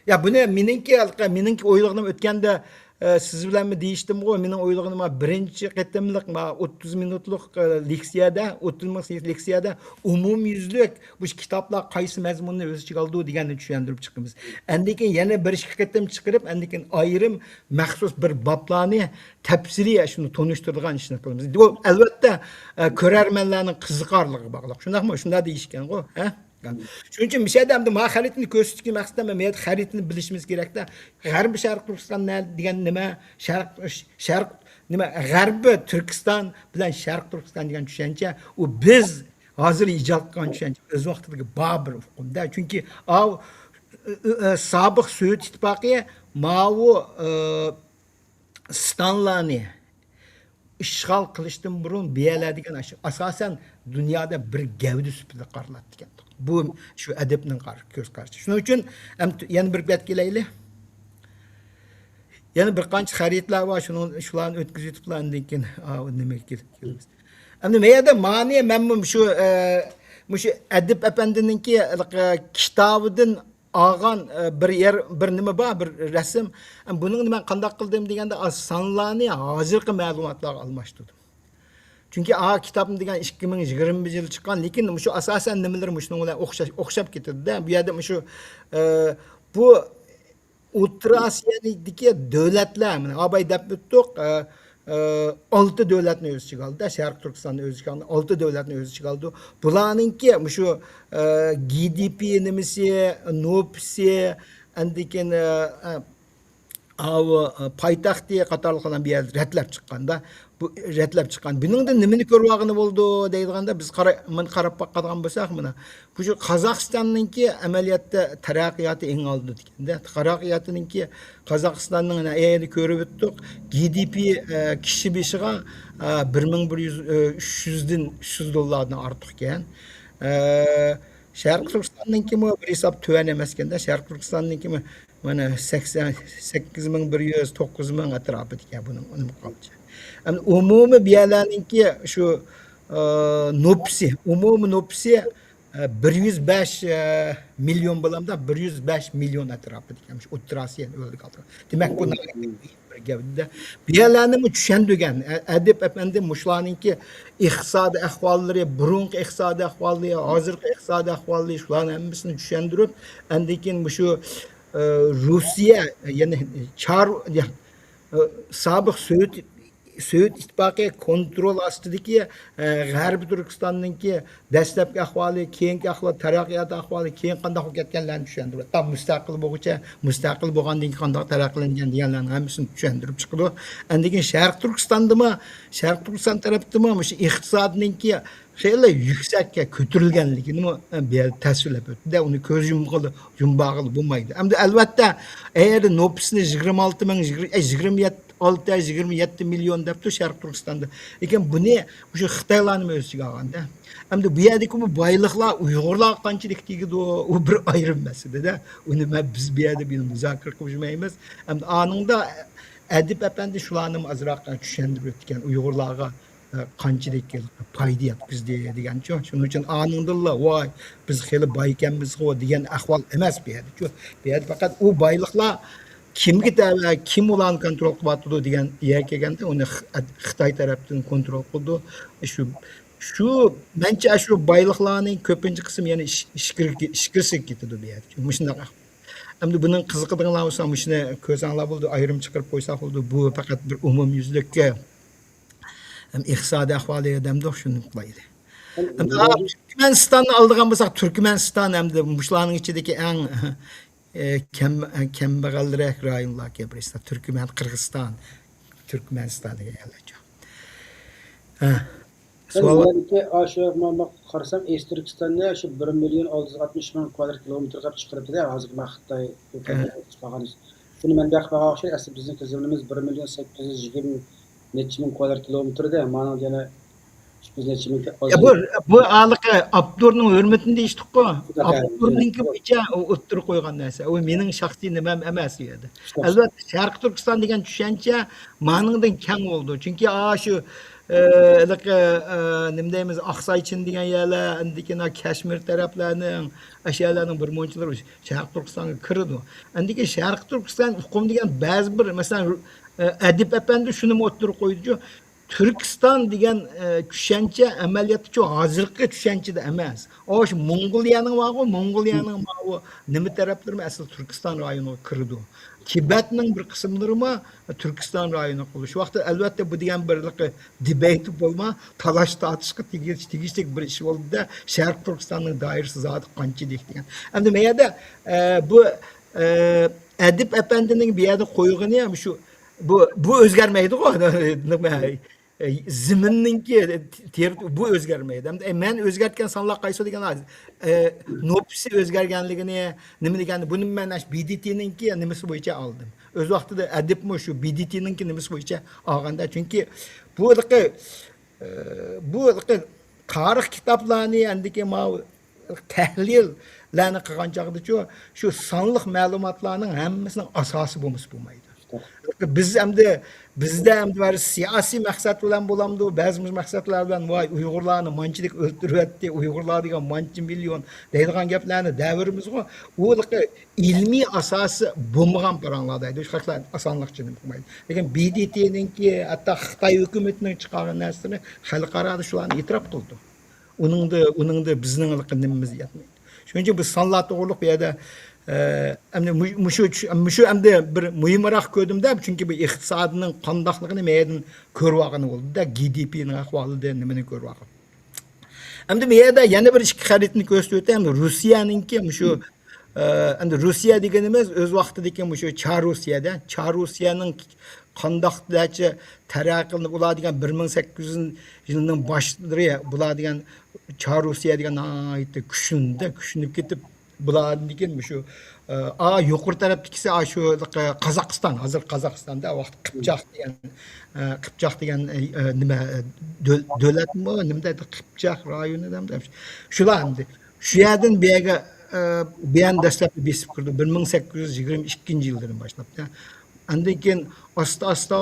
يا، بۇنى مېنىڭكى، ھېلىقى مېنىڭكى ئويلىغىنىم ئۆتكەندە، ئە، سىز بىلەنمۇ دېيىشتىمغۇ، مېنىڭ ئويلىغىنىم بىرىنچى قېتىملىق ما ئوتتۇز مىنۇتلۇق، ئە، لېكسىيەدە، ئوتتۇز مىنۇتلۇق لېكسىيەدە ئومۇميۈزلۈك بۇ كىتابلار قايسى مەزمۇننى ئۆز ئىچىگە ئالىدۇ دېگەننى چۈشەندۈرۈپ چىقىمىز. ئاندىن كېيىن يەنە بىر ئىككى قېتىم چىقىرىپ، ئاندىن كېيىن ئايرىم مەخسۇس بىر بابلارنى تەپسىلىي شۇنى تونۇشتۇرىدىغان ئىشنى قىلىمىز. بۇ، ئەلۋەتتە، ئە، كۆرەرمەنلەرنىڭ قىزىقارلىقىغا باغلىق. شۇنداقمۇ؟ شۇنداق دېيىشكەنغۇ، ھە؟ شۇنىڭ ئۈچۈن مۇشۇ يەردە ئەمدى ما خەرىتىنى كۆرسىتىشتىكى مەقسىتىم، مەن خەرىتىنى بىلىشىمىز كېرەكتە. غەربىي شەرقىي تۈركىستان نە-، دېگەن نېمە؟ شەرق، شەرق نېمە؟ غەربىي تۈركىستان بىلەن شەرقىي تۈركىستان دېگەن چۈشەنچە، ئۇ بىز ھازىر ئىجاد قىلغان چۈشەنچە، ئۆز ۋاقتىدىكى بار بىر ئۇقۇم-دە. چۈنكى ئاۋۇ، ئۆ، ئۆ، ئۆ، سابىق سوۋېت ئىتتىپاقى ماۋۇ، ئۆ، ستانلارنى ئىشغال قىلىشتىن بۇرۇن بۇ يەرلەر دېگەن ئاشۇ ئاساسەن دۇنيادا بىر گەۋدە سۈپىتىدە قارىلاتتىكەن. بۇ شۇ ئەدىبنىڭ قار-، كۆز قارىشى. شۇنىڭ ئۈچۈن ئەم-، يەنە بىر بەت كېلەيلى. يەنە بىر قانچە خەرىتىلەر بار، شۇنىڭ، شۇلارنى ئۆتكۈزۈۋېتىپلا ئاندىن كېيىن، ئا، نېمىگە كېلىپ كېلىمىز. ئەمدى مەيەردە مانى مەنمۇ شۇ، ئە، مۇشۇ ئەدىپ ئەپەندىنىڭكى، ئە، كىتابىدىن ئالغان، ئە، بىر يەر، بىر نېمە بار، بىر رەسىم. ئە، بۇنىڭنى مەن قانداق قىلدىم دېگەندە، ئا، سانلارنى ھازىرقى مەلۇماتلارغا ئالماشتۇردۇم. چۈنكى ئا، كىتابنى دېگەن ئىككى مىڭ يىگىرمە يىل چىققان، لېكىن مۇشۇ ئاساسەن نېمىلىرى مۇشۇنىڭ بىلەن ئوخشاش، ئوخشاپ كېتىدۇ-دە. بۇ يەردە مۇشۇ، ئە، بۇ ئوتتۇرا ئاسىيادىكى دۆلەتلەر، مانا ئاباي دەپ ئۆتتۇق، ئە، ئە، ئالتە دۆلەتنى ئۆز ئىچىگە ئالدى، شەرقىي تۈركىستاننى ئۆز ئىچىگە ئالدى، ئالتە دۆلەتنى ئۆز ئىچىگە ئالدى. بۇلارنىڭكى مۇشۇ، ئە، جى دى پى نېمىسى، نوپۇسى، ئاندىن كېيىن، ئە، ئە، ئاۋۇ، ئە، پايتەختى قاتارلىقلارنى بۇ يەردە رەتلەپ چىققاندا، بۇ رەتلەپ چىققان. بۇنىڭدىن نېمىنى كۆرۈۋالغىلى بولىدۇ دەيدىغاندا، بىز قارا-، مانا قاراپ باققاندا بولساق، مانا، بۇ شۇ قازاقىستاننىڭكى ئەمەلىيەتتە تەرەققىياتى ئەڭ ئالدىدا ئىكەندە. تەرەققىياتىنىڭكى قازاقىستاننىڭ، ئەنە، ئەينى كۆرۈپ ئۆتتۇق. جى دى پى، ئە، كىشى بېشىغا، ئە، بىر مىڭ بىر يۈز، ئە، ئۈچ يۈزدىن، ئۈچ يۈز دوللاردىن ئارتۇق ئىكەن. ئە، شەرقىي تۈركىستاننىڭكىمۇ بىر ھېساب تۆۋەن ئەمەسكەندە، شەرقىي تۈركىستاننىڭكىمۇ مانا سەكسەن، سەككىز مىڭ بىر يۈز، توققۇز مىڭ ئەتراپىدىكەن بۇنىڭ ئۇنىمى قالدى. ئەمدى ئومۇمىي بۇ يەرلەرنىڭكى شۇ، ئە، نوپۇسى، ئومۇمىي نوپۇسى، ئە، بىر يۈز بەش، ئە، مىليون بولامدا، بىر يۈز بەش مىليون ئەتراپىدىكەن شۇ ئوتتۇرا ئاسىيا ئۆلكىلىرى. دېمەك، بۇ ناھايىتى بىر گەۋدىدە. بۇ يەرلەرنىمۇ چۈشەندۈرگەن. ئە-، ئەدىپ ئەپەندى مۇشۇلارنىڭكى ئىقتىسادىي ئەھۋاللىرى، بۇرۇنقى ئىقتىسادىي ئەھۋالى، ھازىرقى ئىقتىسادىي ئەھۋالى، شۇلارنى ھەممىسىنى چۈشەندۈرۈپ، ئاندىن كېيىن مۇشۇ، ئە، روسىيە، يەنى چار، يا-، ئە، سابىق سوۋېت، سوۋېت ئىتتىپاقى كونترول ئاستىدىكى، ئە، غەربىي تۈركىستاننىڭكى دەسلەپكى ئەھۋالى، كېيىنكى ئەھۋال، تەرەققىيات ئەھۋالى، كېيىن قانداق بولۇپ كەتكەنلەرنى چۈشەندۈرۈپ، تا مۇستەقىل بولغۇچە، مۇستەقىل بولغاندىن كېيىن قانداق تەرەققىيلەنگەن دېگەنلەرنىڭ ھەممىسىنى چۈشەندۈرۈپ چىقىدۇ. ئاندىن كېيىن شەرقىي تۈركىستاندىمۇ، شەرقىي تۈركىستان تەرەپتىمۇ مۇشۇ ئىقتىسادنىڭكى خېلى يۈكسەككە كۆتۈرۈلگەنلىكىنىمۇ، ئە، بۇ يەردە تەسۋىرلەپ ئۆتتى-دە، ئۇنى كۆز يۇمغىلى، يۇمباغىلى بولمايدۇ. ئەمدى ئەلۋەتتە، ئەگەر نوپۇسنى يىگىرمە ئالتە مىڭ، يىگىرمە، ئە، يىگىرمە يەتتە، ئالتە، يىگىرمە يەتتە مىليون دەپتۇ شەرقىي تۈركىستاندا. لېكىن بۇنى مۇشۇ خىتايلارنىمۇ ئۆز ئىچىگە ئالغاندا. ئەمدى بۇ يەردىكى بۇ بايلىقلار ئۇيغۇرلارغا قانچىلىك تېگىدۇ، ئۇ بىر ئايرىم مەسىلىدە. ئۇنى مەن، بىز بۇ يەردە بۇنى مۇزاكىرە قىلىپ يۈرمەيمىز. ئەمدى ئانىڭدا ئەدىپ ئەپەندى شۇلارنىمۇ ئازراق چۈشەندۈرۈپ ئۆتكەن، ئۇيغۇرلارغا، ئە، قانچىلىك پايدا يەتكۈزدى دېگەنچۇ. شۇنىڭ ئۈچۈن ئانىڭدىنلا، ۋاي، بىز خېلى باي ئىكەنمىزغۇ دېگەن ئەھۋال ئەمەس بۇ يەردىچۇ. بۇ يەردە پەقەت ئۇ بايلىقلار كىمگە تەۋە، كىم ئۇلارنى كونترول قىلىۋاتىدۇ دېگەن يەرگە كەلگەندە، ئۇنى خ-، خىتاي تەرەپتىن كونترول قىلىدۇ. شۇ، شۇ، مەنچە شۇ بايلىقلارنىڭ كۆپىنچە قىسمى يەنە ئىچ-، ئىچكىرىگە، ئىچكىرىسىگە كېتىدۇ بۇ يەردە. مۇشۇنداق ئەھۋال. ئەمدى بۇنىڭ قىزىقىدىغانلار بولسا، مۇشۇنى كۆرسەڭلار بولىدۇ، ئايرىم چىقىرىپ قويساق بولىدۇ. بۇ پەقەت بىر ئومۇميۈزلۈك، ئە، ئىقتىسادىي ئەھۋالى دەمدۇق، شۇنى قىلايلى. ئەمدى، ئا، تۈركمەنىستاننى ئالىدىغان بولساق، تۈركمەنىستان ئەمدى مۇشۇلارنىڭ ئىچىدىكى ئەڭ، ئە، كەم-، كەمبەغەلرەك رايونلاركەن بىرسى. تۈركمەن، قىرغىزىستان، تۈركمەنىستان دېگەن يەرلەرچۇ. ھە. سوئال بار؟ ئاشۇ، ما-، ما-، قارىسام، ئېست تۈركىستاننى شۇ بىر مىليون ئالتە يۈز ئاتمىش مىڭ كۋادرات كىلومېتىر قىلىپ چىقىرىپتۇ-دە، ھازىرقى ۋاقىتتا. ھە. شۇنى مەنبە قىلىپ بەرگەن ئوخشايدۇ. ئەسلى بىزنىڭكى زېمىنىمىز بىر مىليون سەككىز يۈز يىگىرمە نەچچە مىڭ كۋادرات كىلومېتىر-دە، مانا يەنە ئىككى يۈز نەچچە مىڭ. يا، بۇ، بۇ ھېلىقى ئاپتورنىڭ ھۆرمىتىنى دېيىشتۇققۇ. ئاپتورنىڭكى بويىچە ئۇ ئوتتۇرىغا قويغان نەرسە. ئۇ مېنىڭ شەخسىي نېمەم ئەمەس ئۇ يەردە. ئەلۋەتتە، شەرقىي تۈركىستان دېگەن چۈشەنچە مانىڭدىن كەڭ بولىدۇ. چۈنكى، ئا، شۇ، ئە، ھېلىقى، ئە، نېمە دەيمىز، ئاقساي چىن دېگەن يەرلەر، ئاندىن كېيىن كەشمىر تەرەپلەرنىڭ، ئاشۇ يەرلەرنىڭ بىر مۇنچىلىرى شەرقىي تۈركىستانغا كىرىدۇ. ئاندىن كېيىن شەرقىي تۈركىستان ئۇقۇم دېگەن بەزى بىر، مەسىلەن، ئە، ئەدىپ ئەپەندى شۇنىمۇ ئوتتۇرىغا قويدىچۇ، تۈركىستان دېگەن، ئە، چۈشەنچە ئەمەلىيەتتىچۇ ھازىرقى چۈشەنچىدە ئەمەس. ئۇ شۇ موڭغۇلىيەنىڭ بارغۇ، موڭغۇلىيەنىڭ ماۋۇ نېمە تەرەپلىرىمۇ ئەسلى تۈركىستان رايونىغا كىرىدۇ. تىبەتنىڭ بىر قىسىملىرىمۇ تۈركىستان رايونىغا قىلىش. شۇ ۋاقىتتا ئەلۋەتتە بۇ دېگەن بىر دېبەيت بولما، تالاش تارتىشقا تېگىش-، تېگىشلىك بىر ئىش بولدى-دە، شەرقىي تۈركىستاننىڭ دائىرىسى زادى قانچىلىك دېگەن. ئەمدى مەيەردە، ئە، بۇ، ئە، ئەدىپ ئەپەندىنىڭ بۇ يەردە قويغىنى شۇ، بۇ، بۇ ئۆزگەرمەيدىغۇ. نېمە، ئە، زېمىننىڭكى تېر-، بۇ ئۆزگەرمەيدۇ. ئەمدى، ئە، مەن ئۆزگەرتكەن سانلار قايسى دېگەن، ئە، نوپۇسى ئۆزگەرگەنلىكىنى، نېمە دېگەننى، بۇنى مەن ئاشۇ بى دى تىنىڭكى نېمىسى بويىچە ئالدىم. ئۆز ۋاقتىدا ئەدىپمۇ شۇ بى دى تىنىڭكى نېمىسى بويىچە ئالغاندا، چۈنكى بۇ ھېلىقى، ئە، بۇ ھېلىقى تارىخ كىتابلارنى، ئەندىكى ماۋۇ تەھلىللەرنى قىلغان چاغدىچۇ، شۇ سانلىق مەلۇماتلارنىڭ ھەممىسىنىڭ ئاساسى بولمىسا بولمايدۇ. بىز ئەمدى، بىزدە ئەمدى بىر سىياسىي مەقسەت بىلەن بولامدۇ، بەزى مەقسەتلەر بىلەن، ۋاي، ئۇيغۇرلارنى مانچىلىك ئۆلتۈرۈۋەتتى، ئۇيغۇرلار دېگەن مانچە مىليون دەيدىغان گەپلەرنى دەۋېرىمىزغۇ. ئۇ ئىلمىي ئاساسى بولمىغان پاراڭلار دەيدۇ. خەقلەر ئاسانلىقچە نېمە قىلمايدۇ. لېكىن ب د ت نىڭكى، ھەتتا خىتاي ھۆكۈمىتىنىڭ چىقارغان نەرسىلىرى خەلقئارادا شۇلارنى ئېتىراپ قىلىدۇ. ئۇنىڭدا، ئۇنىڭدا بىزنىڭ نېمىمىز يەتمەيدۇ. شۇنىڭ ئۈچۈن بىز سانلار توغرۇلۇق بۇ يەردە، ئە، ئەمدى مۇ-، مۇشۇ، مۇشۇ ئەمدى بىر مۇھىمراق كۆردۈم-دە، چۈنكى بۇ ئىقتىسادنىڭ قانداقلىقىنى مەيەردىن كۆرۈۋالغىنى بولدى-دە، گ د پ نىڭ ئەھۋالىدا نېمىنى كۆرۈۋالغان. ئەمدى بۇ يەردە يەنە بىر ئىككى خەرىتىنى كۆرسىتىۋېتەي. ئەمدى روسىيەنىڭكى مۇشۇ، ئە، ئەمدى روسىيە دېگىنىمىز ئۆز ۋاقتىدىكى مۇشۇ چار روسىيەدە، چار روسىيەنىڭ قانداقلارچە تەرەققىي قىلىنىپ، ئۇلار دېگەن بىر مىڭ سەككىز يۈز يىلنىڭ باشلىرى، بۇلار دېگەن چار روسىيە دېگەن ناھايىتى كۈچلىنىدۇ، كۈچلىنىپ كېتىپ، بۇلاردىن كېيىن مۇشۇ، ئا، يۇقىرى تەرەپتىكىسى، ئا، شۇ قازاقىستان، ھازىر قازاقىستاندا ۋاقىت قىپچاق دېگەن، ئە، قىپچاق دېگەن، ئە، ئە، نېمە، ئە، دۆل-، دۆلەتمۇ، نېمە دەيدۇ، قىپچاق رايونى دەمدۇ. شۇلار ئەمدى. شۇ يەردىن بۇ يەرگە، ئە، بۇ يەرنى دەسلەپتە بېسىپ كىردى. بىر مىڭ سەككىز يۈز يىگىرمە ئىككىنچى يىلدىن باشلاپ. ئاندىن كېيىن ئاستا-ئاستا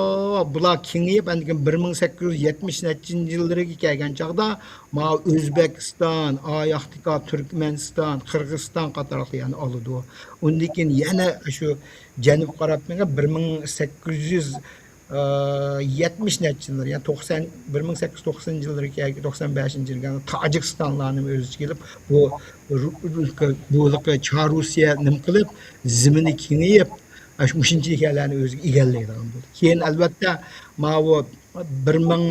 بۇلار كېڭىيىپ، ئاندىن كېيىن بىر مىڭ سەككىز يۈز يەتمىش نەچچىنچى يىللىرىغا كەلگەن چاغدا، ماۋۇ ئۆزبېكىستان، ئاياقتىكى تۈركمەنىستان، قىرغىزىستان قاتارلىقلارنى ئالىدۇ. ئۇندىن كېيىن يەنە شۇ جەنۇبقا قاراپ مېڭىپ، بىر مىڭ سەككىز يۈز يەتمىش نەچچە يىللار، يەنى توقسان، بىر مىڭ سەككىز يۈز توقسان يىللىرىغا كەلگەن، توقسان بەشىنچى يىلغا تاجىكىستانلارنى ئۆز ئىچىگە ئېلىپ، بۇ، بۇ چار روسىيە نېمە قىلىپ، زېمىنى كېڭىيىپ، ئاشۇ مۇشۇنچىلىك يەرلەرنى ئۆزىگە ئىگىلەيدىغان بولدى. كېيىن، ئەلۋەتتە، ماۋۇ بىر مىڭ،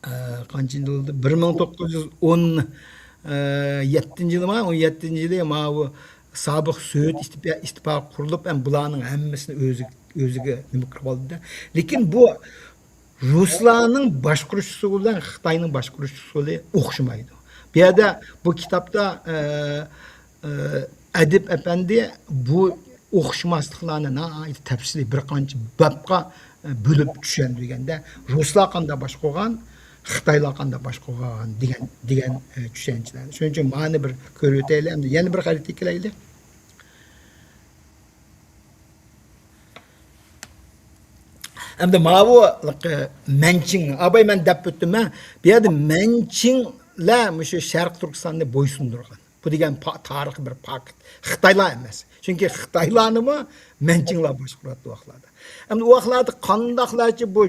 ئە، قانچىنچى يىلدا؟ بىر مىڭ توققۇز يۈز ئون يەتتىنچى يىلى ما، ئون يەتتىنچى يىلى ماۋۇ سابىق سوۋېت ئىتتىپا-، ئىتتىپاقى قۇرۇلۇپ، ھەم بۇلارنىڭ ھەممىسىنى ئۆزى، ئۆزىگە نېمە قىلىپ ئالدى-دە. لېكىن بۇ رۇسلارنىڭ باشقۇرۇش ئۇسۇلى بىلەن خىتاينىڭ باشقۇرۇش ئۇسۇلى ئوخشىمايدۇ. بۇ يەردە بۇ كىتابتا، ئە، ئە، ئەدىب ئەپەندى بۇ ئوخشىماسلىقلارنى ناھايىتى تەپسىلىي بىر قانچە بابقا، ئە، بۆلۈپ چۈشەندۈرگەندە، رۇسلار قانداق باشقۇرغان، خىتايلار قانداق باشقۇرغان دېگەن، دېگەن، ئە، چۈشەنچىلەر. شۇنىڭ ئۈچۈن مانى بىر كۆرۈۋېتەيلى، ئەمدى يەنە بىر خەرىتىگە كېلەيلى. ئەمدى ماۋۇ مەنچىڭ، ئاباي مەن دەپ ئۆتتۈم، ھە؟ بۇ يەردە مەنچىڭلەر مۇشۇ شەرقىي تۈركىستاننى بويسۇندۇرغان. بۇ دېگەن پا-، تارىخىي بىر پاكىت. خىتايلار ئەمەس. چۈنكى خىتايلارنىمۇ مەنچىڭلار باشقۇراتتى ئۇ ۋاقىتلاردا. ئەمدى ئۇ ۋاقىتلاردا قانداقلارچە بۇ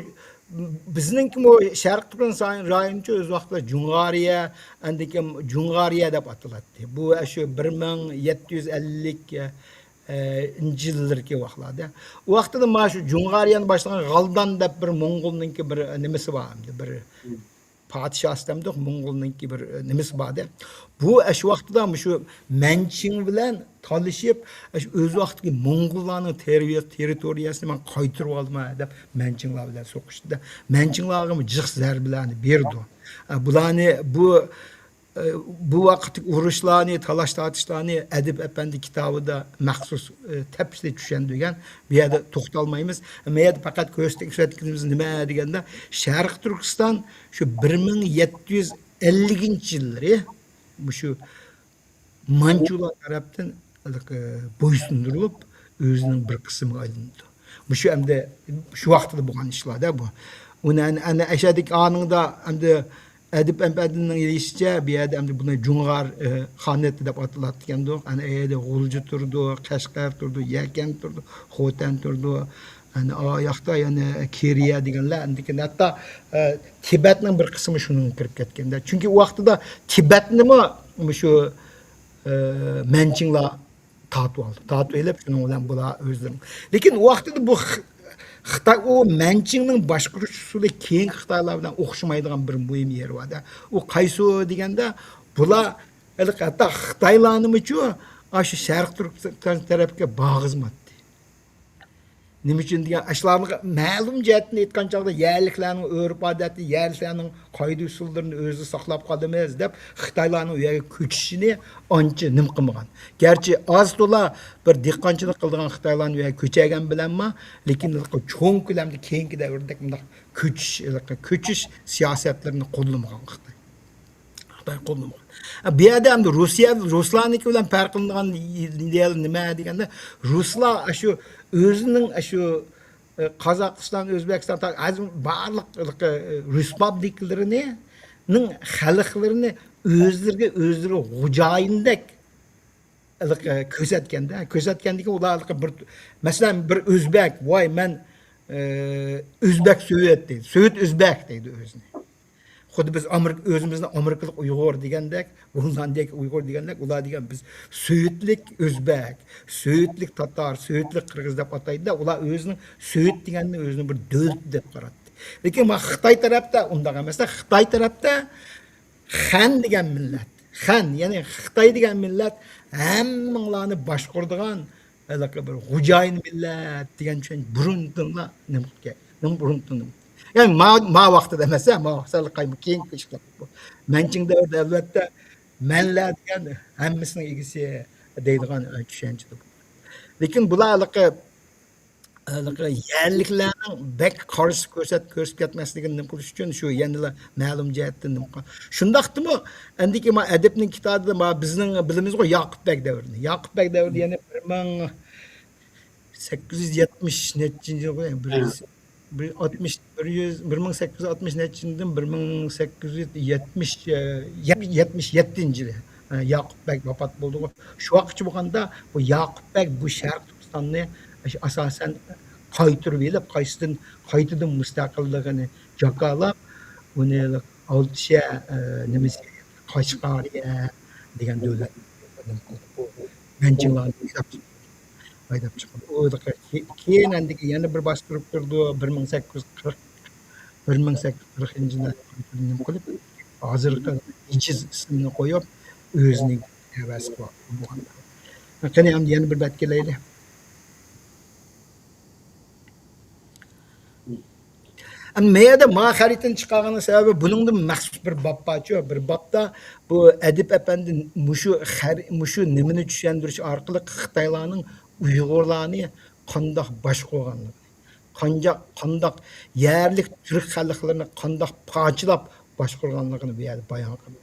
بىزنىڭكىمۇ شەرقىي تۈركىستان رايونىچۇ ئۆز ۋاقتىدا جۇڭغارىيە، ئاندىن كېيىن جۇڭغارىيە دەپ ئاتىلاتتى. بۇ شۇ بىر مىڭ يەتتە يۈز ئەللىك، ئە، ئىنچى يىللىرىكى ۋاقىتلاردا. ئۇ ۋاقتىدا مانا شۇ جۇڭغارىيەنى باشلىغان غالدان دەپ بىر موڭغۇلنىڭكى بىر نېمىسى بار ئەمدى، بىر پادىشاھى دەمدۇق، موڭغۇلنىڭكى بىر نېمىسى بار-دە. بۇ ئاشۇ ۋاقتىدا مۇشۇ مەنچىڭ بىلەن تالىشىپ، ئاشۇ ئۆز ۋاقتىدىكى موڭغۇللارنىڭ تېررىتورىيەسىنى مەن قايتۇرۇۋالىمەن دەپ مەنچىڭلار بىلەن سوقۇشتى-دە. مەنچىڭلارغىمۇ جىق زەربىلەرنى بېرىدۇ. ئە، بۇلارنى، بۇ، ئە، بۇ ۋاقىتتىكى ئۇرۇشلارنى، تالاش-تارتىشلارنى ئەدىب ئەپەندى كىتابىدا مەخسۇس، ئە، تەپسىلىي چۈشەندۈرگەن. بۇ يەردە توختالمايمىز. مەن يەردە پەقەت كۆرسەتكىنىمىز نېمە دېگەندە، شەرقىي تۈركىستان شۇ بىر مىڭ يەتتە يۈز ئەللىكىنچى يىللىرى مۇشۇ مانچۇلار تەرەپتىن ھېلىقى بويسۇندۇرۇلۇپ، ئۆزىنىڭ بىر قىسمىغا ئايلىنىدۇ. مۇشۇ ئەمدى شۇ ۋاقتىدا بولغان ئىشلار-دە بۇ. ئۇنى ئەنە، ئەنە ئەشەدىكى ئانىڭدا ئەمدى ئەدىب ئەپەندىنىڭ دېيىشىچە، بۇ يەردە ئەمدى بۇنى جۇڭغار، ئە، خانىيىتى دەپ ئاتىلاتتىكەندۇ. ئەنە ئەيەردە غۇلجا تۇرىدۇ، قەشقەر تۇرىدۇ، يەكەن تۇرىدۇ، خوتەن تۇرىدۇ. ئەنە ئاياقتا يەنە كېرىيە دېگەنلەر، ئەندىكىن ھەتتا، ئە، تىبەتنىڭ بىر قىسمى شۇنىڭغا كىرىپ كەتكەندە. چۈنكى ئۇ ۋاقتىدا تىبەتنىمۇ مۇشۇ، ئە، مەنچىڭلار تارتىۋالدى. تارتىۋېلىپ، شۇنىڭ بىلەن بۇلار ئۆزلىرىنىڭ. لېكىن ئۇ ۋاقتىدا بۇ خ-، خىتاي، ئۇ مەنچىڭنىڭ باشقۇرۇش ئۇسۇلى كېيىنكى خىتايلار بىلەن ئوخشىمايدىغان بىر مۇھىم يېرى بار-دە. ئۇ قايسى دېگەندە، بۇلار ھېلىقى ھەتتا خىتايلارنىمۇچۇ ئاشۇ شەرقىي تۈركىستان تەرەپكە بارغۇزمايتتى. نېمە ئۈچۈن دېگەن، ئاشۇلارنىڭ مەلۇم جەھەتتىن ئېيتقان چاغدا، يەرلىكلەرنىڭ ئۆرپ-ئادەتى، يەرلىكلەرنىڭ قائىدە-ئۇسۇللىرىنى ئۆزىدە ساقلاپ قالىمىز دەپ، خىتايلارنىڭ ئۇ يەرگە كۆچۈشىنى ئانچە نېمە قىلمىغان. گەرچە ئاز-تولا بىر دېھقانچىلىق قىلىدىغان خىتايلارنى ئۇ يەرگە كۆچۈرگەن بىلەنمۇ، لېكىن چوڭ كۆلەمدە كېيىنكى دەۋردەك مۇنداق كۆچۈش، كۆچۈش سىياسەتلىرىنى قوللىمىغان خىتاي. قوللىمىغان. بۇ يەردە ئەمدى روسىيە، رۇسلارنىڭكى بىلەن پەرقلىنىدىغان يەر نېمە دېگەندە، رۇسلار ئاشۇ ئۆزىنىڭ ئاشۇ، ئە، قازاقىستان، ئۆزبېكىستان، تا-، ھازىر بارلىق، ئە، رېسپۇبلىكىلىرىنى، نىڭ خەلقلىرىنى ئۆزلىرىگە، ئۆزلىرى خوجايىندەك، ئە، كۆرسەتكەندە، كۆرسەتكەندىكى ئۇلار بىر، مەسىلەن، بىر ئۆزبەك، ۋاي، مەن، ئە، ئۆزبەك سوۋېت دەيدۇ، سوۋېت ئۆزبەك دەيدۇ ئۆزىنى. خۇددى بىز ئامېرىكا، ئۆزىمىزنى ئامېرىكىلىق ئۇيغۇر دېگەندەك، گوللاندىيەلىك ئۇيغۇر دېگەندەك، ئۇلار دېگەن بىز سوۋېتلىك ئۆزبەك، سوۋېتلىك تاتار، سوۋېتلىك قىرغىز دەپ ئاتايدۇ-دە، ئۇلار ئۆزىنىڭ سوۋېت دېگەننى ئۆزىنىڭ بىر دۆلىتى دەپ قاراتتى. لېكىن مانا خىتاي تەرەپتە ئۇنداق ئەمەس-دە، خىتاي تەرەپتە خەن دېگەن مىللەت، خەن، يەنى خىتاي دېگەن مىللەت ھەممىڭلارنى باشقۇرىدىغان ھېلىقى بىر خوجايىن مىللەت دېگەن چۈشەنچە بۇرۇندىنلا نېمە قىلىپ كەل-، نېمە بۇرۇندىن نېمە. يەنى ما، ما ۋاقتىدا ئەمەس، ما ۋاقىت سەل قايمۇ-، كېيىنكى ئىشلار بۇ. مەنچىڭ دەۋرىدە ئەلۋەتتە مەنلەر دېگەن ھەممىسىنىڭ ئىگىسى دەيدىغان چۈشەنچىدە بۇ. لېكىن بۇلار ھېلىقى، ھېلىقى يەرلىكلەرنىڭ بەك قارشى كۆرسەت-، كۆرسىتىپ كەتمەسلىكىنى نېمە قىلىش ئۈچۈن شۇ يەنىلا مەلۇم جەھەتتىن نېمە قىل-، شۇنداقتىمۇ ئەندىكى ما ئەدىبنىڭ كىتابىدا ما بىزنىڭ بىلىمىزغۇ ياقۇپ بەگ دەۋرىنى. ياقۇپ بەگ دەۋرى يەنە بىر مىڭ سەككىز يۈز يەتمىش نەچچىنچى يىلغۇ، بىر يۈز، بىر ئاتمىش، بىر يۈز، بىر مىڭ سەككىز يۈز ئاتمىش نەچچىنچىدىن بىر مىڭ سەككىز يۈز يەتمىش، ئە، يەت-، يەتمىش يەتتىنچى يىلى، ئە، ياقۇپ بەگ ۋاپات بولدىغۇ. شۇ ۋاقىتقىچە بولغاندا بۇ ياقۇپ بەگ بۇ شەرقىي تۈركىستاننى ئاشۇ ئاساسەن قايتۇرۇۋېلىپ، قايسىدىن قايتىدىن مۇستەقىللىقىنى جاكارلاپ، ئۇنى ئالتىشە، ئە، نېمىسى، قەشقەرىيە دېگەن دۆلەت مەنچىڭلارنى ھەيدەپ چىقىدۇ. ھەيدەپ چىقىدۇ. ئۇ كېيىن ئەندىكى يەنە بىر باستۇرۇپ كىرىدۇ. بىر مىڭ سەككىز يۈز قىرىق، بىر مىڭ سەككىز يۈز قىرىقىنچى يىللاردا نېمە قىلىپ، ھازىرقى ھىجىز ئىسمىنى قويۇپ، ئۆزىنىڭ ھەۋەسى بولغان. قېنى، ئەمدى يەنە بىر بەت كېلەيلى. ئەمما مەيەردە ما خەرىتىنى چىقارغاننىڭ سەۋەبى، بۇنىڭدا مەخسۇس بىر باب بارچۇ، بىر بابتا بۇ ئەدىب ئەپەندى مۇشۇ خەر-، مۇشۇ نېمىنى چۈشەندۈرۈش ئارقىلىق خىتايلارنىڭ ئۇيغۇرلارنى قانداق باشقۇرغانلىقىنى، قانجاق-، قانداق يەرلىك تۈرك خەلقلىرىنى قانداق پارچىلاپ باشقۇرغانلىقىنى بۇ يەردە بايان قىلدى.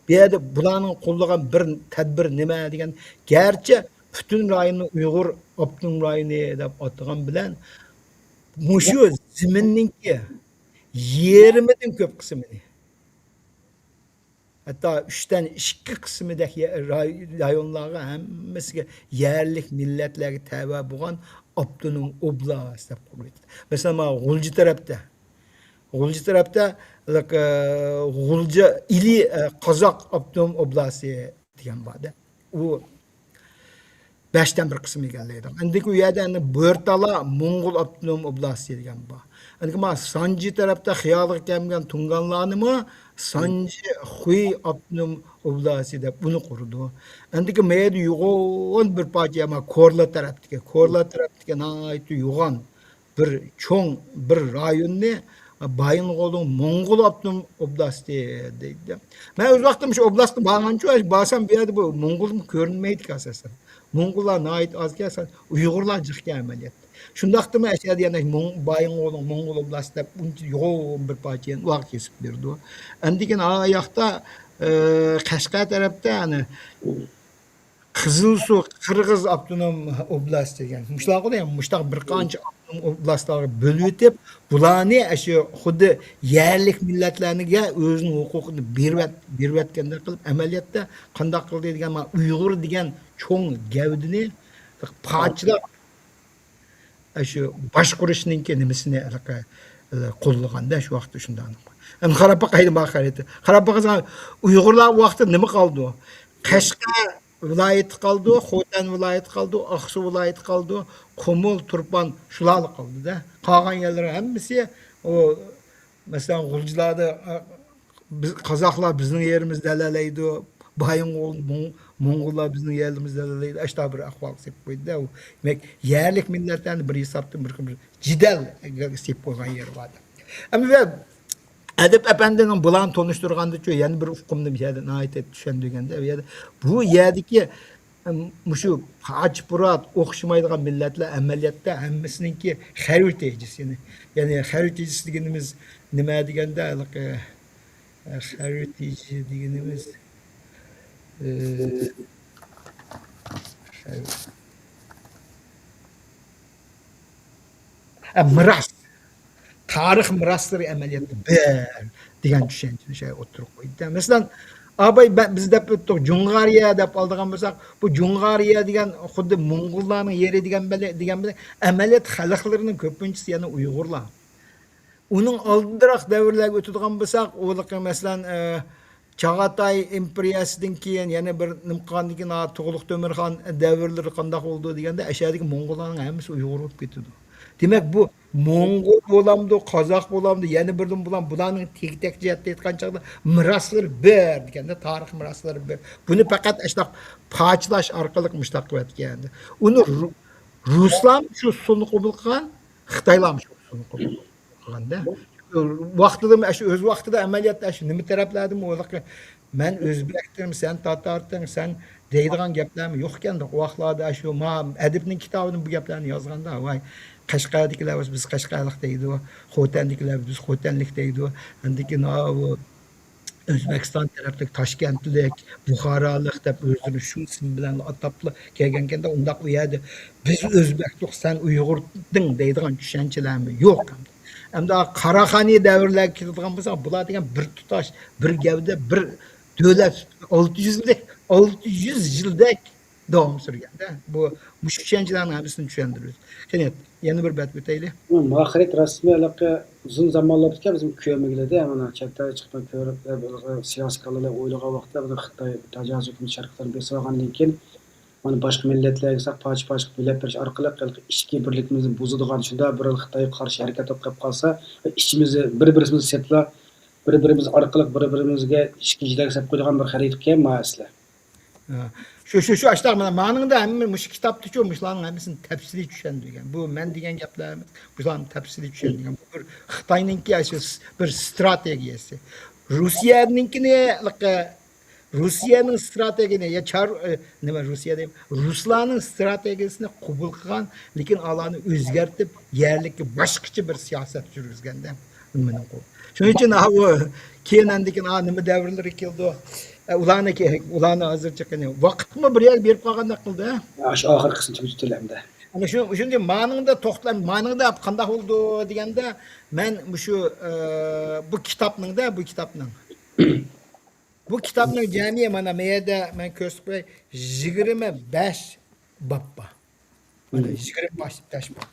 بۇ يەردە بۇلارنىڭ قوللىغان بىر تەدبىر نېمە دېگەن، گەرچە پۈتۈن رايوننى ئۇيغۇر ئاپتونوم رايونى دەپ ئاتىغان بىلەن، مۇشۇ زېمىننىڭكى يېرىمىدىن كۆپ قىسمىنى، ھەتتا ئۈچتىن ئىككى قىسمىدەك يە-، راي-، رايونلارغا ھەممىسىگە يەرلىك مىللەتلەرگە تەۋە بولغان ئاپتونوم ئوبلاست دەپ قۇرۇۋېتىلدى. مەسىلەن، مانا غۇلجا تەرەپتە، غۇلجا تەرەپتە، ئە، غۇلجا ئىلى، ئە، قازاق ئاپتونوم ئوبلاستى دېگەن بار-دە. ئۇ بەشتىن بىر قىسمى ئىگىلەيدۇ. ئەندىكى ئۇ يەردە ئەنە بۆرتالا موڭغۇل ئاپتونوم ئوبلاستى دېگەن بار. ئەندىكى ما سانجى تەرەپتە خىيالىغا كەلمىگەن تۇڭگانلارنىمۇ سانجى خۇي ئاپتونوم ئوبلاستى دەپ ئۇنى قۇرىدۇ. ئەندىكى مەيدە يوغان بىر پارچە، ما كورلا تەرەپتىكى، كورلا تەرەپتىكى ناھايىتى يوغان بىر چوڭ بىر رايوننى بايىنغولنىڭ موڭغۇل ئاپتونوم ئوبلاستى دەيدۇ. مەن ئۆز ۋاقتىم شۇ ئوبلاستقا بارغانچۇ، بارسام بۇ يەردە بۇ موڭغۇلمۇ كۆرۈنمەيدىكەن ئاساسەن. موڭغۇللار ناھايىتى ئازكەن، ئۇيغۇرلار جىقكەن ئەمەلىيەتتە. شۇنداقتىمۇ ئەشەدە يەنە موڭ-، بايىنغولنىڭ موڭغۇل ئوبلاستى دەپ ئۇنچە يوغان بىر پارچە يەنە ئۇلارغا كېسىپ بېرىدۇ. ئەندىكىن ئا ياقتا، ئە، قەشقەر تەرەپتە، ئەنە، قىزىلسۇ قىرغىز ئاپتونوم ئوبلاستى دېگەن. مۇشۇلارغا دېگەن، مۇشۇنداق بىر قانچە ئاپتونوم ئوبلاستلارغا بۆلۈۋېتىپ، بۇلارنى ئاشۇ خۇددى يەرلىك مىللەتلەرگە ئۆزىنىڭ ھوقۇقىنى بېرىۋەت-، بېرىۋەتكەندەك قىلىپ، ئەمەلىيەتتە قانداق قىلدى دېگەن، مانا ئۇيغۇر دېگەن چوڭ گەۋدىنى پارچىلاپ، ئاشۇ باشقۇرۇشنىڭكى نېمىسىنى ھېلىقى، ھېلىقى قوللىغاندا شۇ ۋاقىتتا شۇنداق. ئەمدى قاراپ باقايلى، ما خەرىتە. قاراپ باقساڭ، ئۇيغۇرلار ئۇ ۋاقىتتا نېمە قالدى؟ قەشقەر ۋىلايىتى قالدى، خوتەن ۋىلايىتى قالدى، ئاقسۇ ۋىلايىتى قالدى، قۇمۇل، تۇرپان شۇلارلا قالدى-دە. قالغان يەرلەر ھەممىسى ئۇ مەسىلەن، غۇلجىلاردا، ئە، بىز، قازاقلار بىزنىڭ يېرىمىزنى ئەلەلەيدۇ، بايىنغول، موڭ-، موڭغۇللار بىزنىڭ يەرلىرىمىزنى ئەلەلەيدۇ، ئاشۇنداق بىر ئەھۋالغا سېلىپ قويدى-دە. ئۇ، دېمەك، يەرلىك مىللەتلەرنى بىر ھېسابتىن بىر خىل بىر جېدەلگە سېلىپ قويغان يېرى بار-دە. ئەمما ئەدىب ئەپەندىنىڭ بۇلارنى تونۇشتۇرغاندىچۇ، يەنە بىر ئۇقۇمنى بۇ يەردە ناھايىتى چۈشەندۈرگەندە، بۇ يەردە، بۇ يەردىكى مۇشۇ پارچە-پۇرات ئوخشىمايدىغان مىللەتلەر ئەمەلىيەتتە ھەممىسىنىڭكى خەرىتە ئىجىسى. يەنى خەرىتە ئىجىسى دېگىنىمىز نېمە دېگەندە، ھېلىقى ھېرىتېج دېگىنىمىز، ئى، ھە، مىراس. تارىخ مىراسلىرى ئەمەلىيەتتە بىر دېگەن چۈشەنچىنى شۇ يەردە ئوتتۇرىغا قويدى. مەسىلەن، ئاباي، بە-، بىز دەپ ئۆتتۇق، جۇڭغارىيە دەپ ئالىدىغان بولساق، بۇ جۇڭغارىيە دېگەن خۇددى موڭغۇللارنىڭ يېرى دېگەن بىلەن، دېگەن بىلەن ئەمەلىيەتتە خەلقلىرىنىڭ كۆپىنچىسى يەنە ئۇيغۇرلار. ئۇنىڭ ئالدىنراق دەۋرلەرگە ئۆتىدىغان بولساق، ئۇلىقى، مەسىلەن، ئى، چاغاتاي ئىمپېرىيەسىدىن كېيىن يەنە بىر نېمە قىلغاندىن كېيىن، ھا، تۇغلۇق تۆمۈرخان دەۋرلىرى قانداق بولدى دېگەندە، ئەشەدىكى موڭغۇللارنىڭ ھەممىسى ئۇيغۇر بولۇپ كېتىدۇ. دېمەك، بۇ موڭغۇل بولامدۇ، قازاق بولامدۇ، يەنە بىردىن بولام، بۇلارنىڭ تېگى-تەك جەھەتتە ئېيتقان چاغدا مىراسلىرى بىر دېگەندە، تارىخ مىراسلىرى بىر. بۇنى پەقەت ئاشۇنداق پاچىلاش ئارقىلىق مۇشۇنداق قىلىۋەتكەن. ئۇنى رۇ-، رۇسلارمۇ شۇ ئۇسۇلنى قوبۇل قىلغان، خىتايلارمۇ شۇ ئۇسۇلنى قوبۇل قىلغان. قىلغاندا، ۋاقتىدا ئاشۇ ئۆز ۋاقتىدا ئەمەلىيەتتە ئاشۇ نېمە تەرەپلەردىمۇ ئۇلىقى، مەن ئۆزبەكتىم، سەن تاتارتىڭ، سەن دەيدىغان گەپلەرمۇ يوق ئىكەن. ئۇ ۋاقىتلاردا ئاشۇ ما ئەدىبنىڭ كىتابىدا بۇ گەپلەرنى يازغاندا، ۋاي، قەشقەردىكىلەر بولسا بىز قەشقەرلىق دەيدۇ، خوتەندىكىلەر بىز خوتەنلىك دەيدۇ. ئاندىن كېيىن، ھا، ئۇ ئۆزبېكىستان تەرەپلىك، تاشكەنتلىك، بۇخارالىق دەپ ئۆزلىرىنى شۇ ئىسىم بىلەن ئاتاپلا كەلگەنكەندە، ئۇنداق ئۇ يەردە بىز ئۆزبەكتۇق، سەن ئۇيغۇردىڭ دەيدىغان چۈشەنچىلەرمۇ يوق. ئەمدى قاراخانىي دەۋرلەرگە كېلىدىغان بولساق، بۇلار دېگەن بىر تۇتاش، بىر گەۋدە، بىر دۆلەت، ئالتە يۈزلۈك، ئالتە يۈز يىلدەك داۋام سۈرگەندە، بۇ، مۇشۇ چۈشەنچىلەرنىڭ ھەممىسىنى چۈشەندۈرىمىز. قېنى، يەنە بىر بەت ئۆتەيلى. بۇ ماخرەت رەسمى ھېلىقى ئۇزۇن زامانلاردىكى بىزنىڭ كۆرمىگىلىدە، مانا چەت ئەلگە چىققان كۆرۈپ، سىياسىي كاللىلار ئويلىغان ۋاقىتتا، بۇ خىتاي تاجاۋۇز ھۆكۈمىتى شەرقىي تەرەپنى بېسىۋالغاندىن كېيىن، مانا باشقا مىللەتلەرگە ساق پارچە-پارچە بۆلەپ بېرىش ئارقىلىق ھېلىقى ئىچكى بىرلىكىمىزنى بۇزىدىغان، شۇنداق بىر خىتايغا قارشى ھەرىكەت بولۇپ قېلىپ قالسا، ئىچىمىزنى بىر-بىرىمىزنى سېتىلا، بىر-بىرىمىز ئارقىلىق بىر-بىرىمىزگە ئىچكى جېدەل سېلىپ قويىدىغان بىر خەرىكەتكەن مەسىلە. ھە. شۇ، شۇ، شۇ ئاشتاق مانا مانىڭدا ھەممە مۇشۇ كىتابتىچۇ مۇشۇلارنىڭ ھەممىسىنى تەپسىلىي چۈشەندۈرگەن. بۇ مەن دېگەن گەپلەر ئەمەس، مۇشۇلارنى تەپسىلىي چۈشەندۈرگەن. بۇ بىر خىتاينىڭكى ئاشۇ س-، بىر ستراتېگىيەسى. روسىيەنىڭكىنى، روسىيەنىڭ ستراتېگىيىنى يا چار-، ئە، نېمە، روسىيە دەيمەن، رۇسلارنىڭ ستراتېگىيەسىنى قوبۇل قىلغان، لېكىن ئالارنى ئۆزگەرتىپ، يەرلىككە باشقىچە بىر سىياسەت يۈرگۈزگەندە، نېمىنىڭ قول-، شۇنىڭ ئۈچۈن ھا ئۇ كېيىن ئاندىن كېيىن ھا نېمە دەۋرلىرى كېلىدۇ. ئە، ئۇلارنى كە-، ئۇلارنى ھازىرچە قېنى ۋاقىتمۇ بىر يەرگە بېرىپ قالغاندەك قىلدى، ھە؟ شۇ ئاخىرقىسىنى تۈگىتىپ ئەمدى. ئەنە شۇ، شۇنىڭ ئۈچۈن مانىڭدا توختىلىپ، مانىڭدا قانداق بولىدۇ دېگەندە، مەن مۇشۇ، ئە، بۇ كىتابنىڭدا، بۇ كىتابنىڭ بۇ كىتابنىڭ جەمئىي، مانا، مەيەردە مەن كۆرسىتىپ قوياي، يىگىرمە بەش باب بار. مانا، مم. يىگىرمە بەش باب.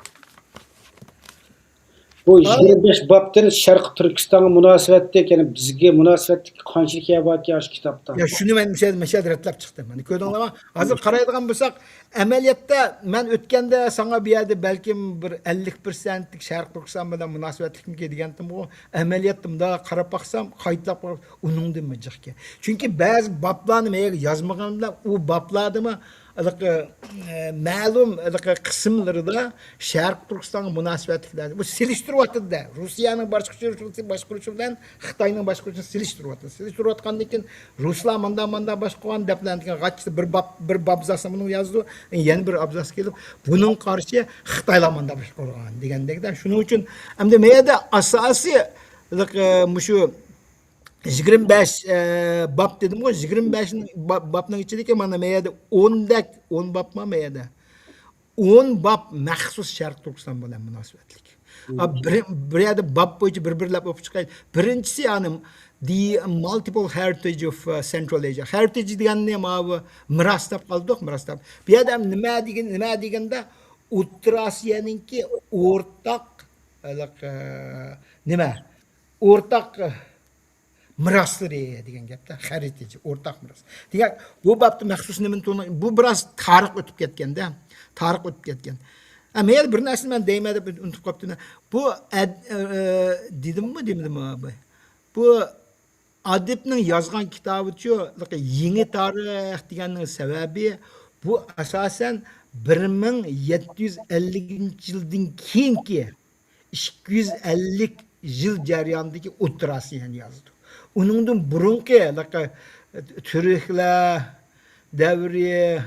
بۇ يىگىرمە بەش بابتىن شەرقىي تۈركىستانغا مۇناسىۋەتلىك، يەنى بىزگە مۇناسىۋەتلىك قانچىلىك يەر باركى ئاشۇ كىتابتا؟ يا، شۇنى مەن مۇشۇ يەردە، مۇشۇ يەردە رەتلەپ چىقتىم. مانا، كۆردۈڭلارمۇ؟ ھازىر قارايدىغان بولساق، ئەمەلىيەتتە مەن ئۆتكەندە ساڭا بۇ يەردە بەلكىم بىر ئەللىك پىرسەنتلىك شەرقىي تۈركىستان بىلەن مۇناسىۋەتلىكمىكىن دېگەنتىمغۇ. ئەمەلىيەتتە مۇنداق قاراپ باقسام، قايتىلاپ قاراپ، ئۇنىڭدىنمۇ جىقكەن. چۈنكى بەزى بابلارنى مەن يەرگە يازمىغىنىم بىلەن، ئۇ بابلاردىمۇ ھېلىقى، ئە، مەلۇم ھېلىقى قىسىملىرىدا شەرقىي تۈركىستانغا مۇناسىۋەتلىكلەر. بۇ سېلىشتۇرۇۋاتىدۇ-دە. روسىيەنىڭ باشقۇرۇشى، باشقۇرۇشى بىلەن خىتاينىڭ باشقۇرۇشىنى سېلىشتۇرۇۋاتىدۇ. سېلىشتۇرۇۋاتقاندىن كېيىن، رۇسلار مۇنداق، مۇنداق باشقۇرغان دەپ، غاچىسى بىر باب، بىر بابزاسى بۇنى يازىدۇ، يەنە بىر ئابزاس كېلىپ، بۇنىڭغا قارشى خىتايلار مۇنداق باشقۇرغان دېگەندەكتە. شۇنىڭ ئۈچۈن ئەمدى مەيەردە ئاساسىي، مۇشۇ يىگىرمە بەش، ئە، باب دېدىمغۇ، يىگىرمە بەش با-، بابنىڭ ئىچىدىكى مانا مەيەردە ئوندەك، ئون بابمۇ مەيەردە؟ ئون باب مەخسۇس شەرقىي تۈركىستان بىلەن مۇناسىۋەتلىك. مم. ئا، بىر، بىر يەردە باب بويىچە بىر-بىرلەپ ئوقۇپ چىقاي. بىرىنچىسى، يەنى، The Multiple Heritage of, uh, Central Asia. Heritage دېگەننى ماۋۇ مىراس دەپ قالدۇق، مىراس دەپ. بۇ يەردە ھەم نېمە دېگەن، نېمە دېگەندە، ئوتتۇرا ئاسىيانىڭكى ئورتاق، ھېلىقى، نېمە؟ ئورتاق، مىراسلىرى دېگەن گەپتە، خەرىتىجى، ئورتاق مىراس. دېگەن، بۇ بابتا مەخسۇس نېمىنى تونۇ-، بۇ بىراز تارىخ ئۆتۈپ كەتكەندە، تارىخ ئۆتۈپ كەتكەن. ئە، مەيلى، بىر نەرسىنى مەن دەيمەن دەپ ئۇنتۇپ قاپتىمەن. بۇ ئەد-، ئە، ئە، دېدىممۇ، دېمىدىممۇ، ئاباي؟ بۇ ئەدىبنىڭ يازغان كىتابىچۇ، يېڭى تارىخ دېگەننىڭ سەۋەبى، بۇ ئاساسەن بىر مىڭ يەتتە يۈز ئەللىكىنچى يىلدىن كېيىنكى ئىككى يۈز ئەللىك يىل جەريانىدىكى ئوتتۇرا ئاسىيانى يازىدۇ. ئۇنىڭدىن بۇرۇنقى ھېلىقى تۈركلەر، دەۋرى،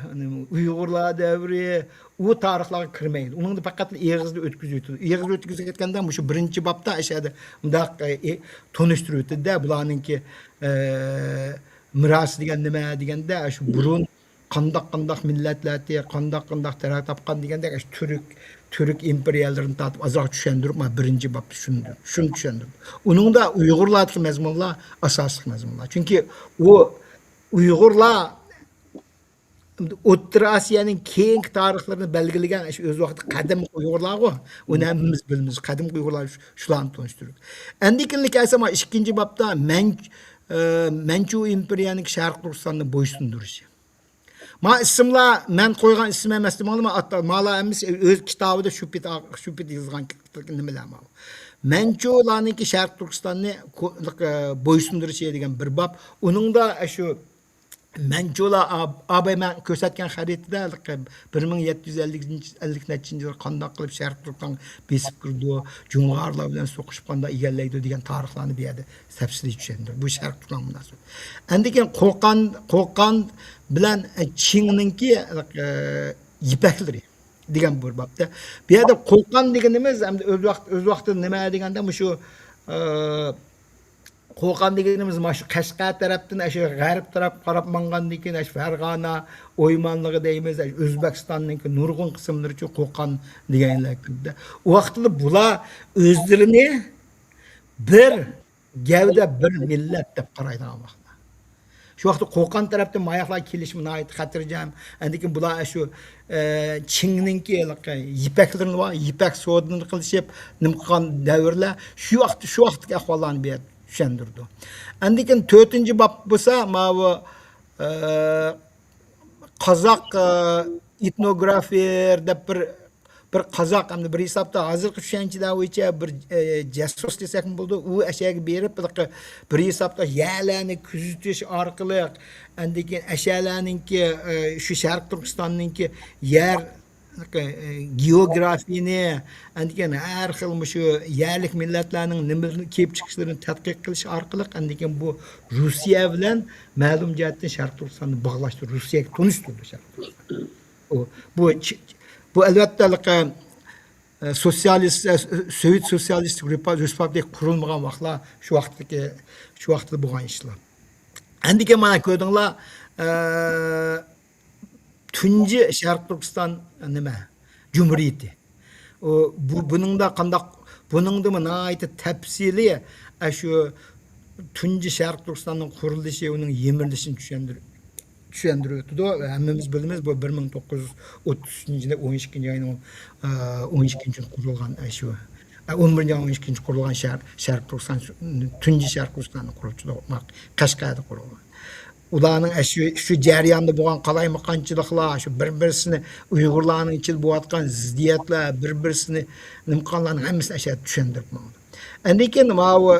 ئۇيغۇرلار دەۋرى، ئۇ تارىخلارغا كىرمەيدۇ. ئۇنىڭدا پەقەت ئېغىزدا ئۆتكۈزۈۋېتىدۇ. ئېغىزدا ئۆتكۈزۈۋەتكەندە مۇشۇ بىرىنچى بابتا ئەشەدە مۇنداق، ئى، تونۇشتۇرۇۋېتىدۇ-دە، بۇلارنىڭكى، ئى، مىراسى دېگەن نېمە دېگەندە، شۇ بۇرۇن قانداق، قانداق مىللەتلەردە، قانداق، قانداق تەرەققىي تاپقان دېگەندەك، شۇ تۈرك، تۈرك ئىمپېرىيەلىرىنى تارتىپ ئازراق چۈشەندۈرۈپ، مانا بىرىنچى بابتا شۇنى، شۇنى چۈشەندۈردى. ئۇنىڭدا ئۇيغۇرلاردىكى مەزمۇنلار ئاساسلىق مەزمۇنلار. چۈنكى ئۇ ئۇيغۇرلار ئوتتۇرا ئاسىيانىڭ كېيىنكى تارىخلىرىنى بەلگىلىگەن، شۇ ئۆز ۋاقتىدا قەدىمكى ئۇيغۇرلارغۇ، ئۇنى ھەممىمىز بىلىمىز، قەدىمكى ئۇيغۇرلار شۇ-، شۇلارنى تونۇشتۇرىدۇ. ئەندىن كېيىن كەلسە، مانا ئىككىنچى بابتا مەن-، ئە، مەنچۇ ئىمپېرىيەنىڭ شەرقىي تۈركىستاننى بويسۇندۇرۇشى. ما ئىسىملار مەن قويغان ئىسىم ئەمەس دېمەڭلار، ما ئاتا-، مالا ھەممىسى ئۆز كىتابىدا شۇ پېتى، شۇ پېتى يېزىلغان نېمىلەر ما. مەنچۇلارنىڭكى شەرقىي تۈركىستاننى كو-، ئە، بويسۇندۇرۇشى دېگەن بىر باب. ئۇنىڭدا شۇ مەنچۇلار ئا-، ئاباي مەن كۆرسەتكەن خەرىتىدە بىر مىڭ يەتتە يۈز ئەللىك، ئەللىك نەچچىنچى يىل قانداق قىلىپ شەرقىي تۈركىستانغا بېسىپ كىرىدۇ، جۇڭغارلار بىلەن سوقۇشۇپ قانداق ئىگىلەيدۇ دېگەن تارىخلارنى بۇ يەردە تەپسىلىي چۈشەندۈرىدۇ. بۇ شەرقىي تۈركىستان مۇناسىۋەت. ئەندىن كېيىن قوقان، قوقان بىلەن، ئە، چىڭنىڭكى، ئە، يىپەكلىرى دېگەن بىر بابتا. بۇ يەردە قوقان دېگىنىمىز ئەمدى ئۆز ۋاقىت، ئۆز ۋاقتىدا نېمە دېگەندە مۇشۇ، ئە، قوقان دېگىنىمىز مانا شۇ قەشقەر تەرەپتىن ئاشۇ غەرب تەرەپكە قاراپ ماڭغاندىن كېيىن، ئاشۇ فەرغانە ئويمانلىقى دەيمىز، ئاشۇ ئۆزبېكىستاننىڭكى نۇرغۇن قىسىملىرىچۇ قوقان دېگەنلەر كىردى. ئۇ ۋاقىتتا بۇلار ئۆزلىرىنى بىر گەۋدە، بىر مىللەت دەپ قارايدىغان ۋاقىتتا. شۇ ۋاقىتتا قوقان تەرەپتىن ماياقلار كېلىشى ناھايىتى خەتەرجەم. ئاندىن كېيىن بۇلار شۇ، ئە، چىڭنىڭكى ھېلىقى يىپەكلىرىنى بار، يىپەك سودىنى قىلىشىپ، نېمە قىلغان دەۋرلەر، شۇ ۋاقىت، شۇ ۋاقىتتىكى ئەھۋاللارنى بۇ يەردە چۈشەندۈرىدۇ. ئاندىن كېيىن تۆتىنچى باب بولسا، ماۋۇ، ئە، قازاق، ئە، ئېتنوگرافېر دەپ بىر، بىر قازاق، ئەمدى بىر ھېسابتا ھازىرقى چۈشەنچىلەر بويىچە بىر، ئە، جاسۇس دېسەكمۇ بولىدۇ. ئۇ ئەشەگە بېرىپ، بىر، بىر ھېسابتا يەرلەرنى كۆزىتىش ئارقىلىق، ئاندىن كېيىن ئەشەلەرنىڭكى، ئە، شۇ شەرقىي تۈركىستاننىڭكى يەر، ئە، گېئوگرافىيىنى، ئاندىن كېيىن ھەر خىل مۇشۇ يەرلىك مىللەتلەرنىڭ نېمىلىرىنى كېلىپ چىقىشلىرىنى تەتقىق قىلىش ئارقىلىق، ئاندىن كېيىن بۇ روسىيە بىلەن مەلۇم جەھەتتىن شەرقىي تۈركىستاننى باغلاشتۇرۇش، روسىيەگە تونۇشتۇردى شەرقىي تۈركىستاننى. ئۇ، بۇ چ-، بۇ ئەلۋەتتە، ئە، سوتسىيالىست، ئە، سوۋېت سوتسىيالىستىك رېپا-، رېپۇبلىكا قۇرۇلمىغان ۋاقىتلار، شۇ ۋاقىتتىكى، شۇ ۋاقىتتا بولغان ئىشلار. ئەندىكىن مانا كۆردۈڭلار، ئە، تۇنجى شەرقىي تۈركىستان نېمە؟ جۇمھۇرىيىتى. ئۇ، بۇ، بۇنىڭدا قانداق، بۇنىڭدىمۇ ناھايىتى تەپسىلىي، ئە، شۇ تۇنجى شەرقىي تۈركىستاننىڭ قۇرۇلۇشى، ئۇنىڭ يىمىرىلىشىنى چۈشەندۈر-، چۈشەندۈرۈۋېتىدۇ. ھەممىمىز بىلىمىز، بۇ بىر مىڭ توققۇز يۈز ئوتتۇز ئۈچىنچى يىلى ئون ئىككىنچى ئاينىڭ، ئە، ئون ئىككىنچى كۈنى قۇرۇلغان، ئە، شۇ، ئە، ئون بىرىنچى ئاي ئون ئىككىنچى قۇرۇلغان شەھەر، شەرقىي تۈركىستان، تۇنجى شەرقىي تۈركىستاننىڭ قۇرۇلۇشىدا قەشقەردە قۇرۇلغان. ئۇلارنىڭ، ئە، شۇ، شۇ جەرياندا بولغان قالايمىقانچىلىقلار، شۇ بىر-بىرسىنى، ئۇيغۇرلارنىڭ ئىچىدە بولۇۋاتقان زىددىيەتلەر، بىر-بىرسىنى نېمە قىلغانلارنىڭ ھەممىسىنى ئەشەدە چۈشەندۈرۈپ ماڭىدۇ. ئاندىن كېيىن ماۋۇ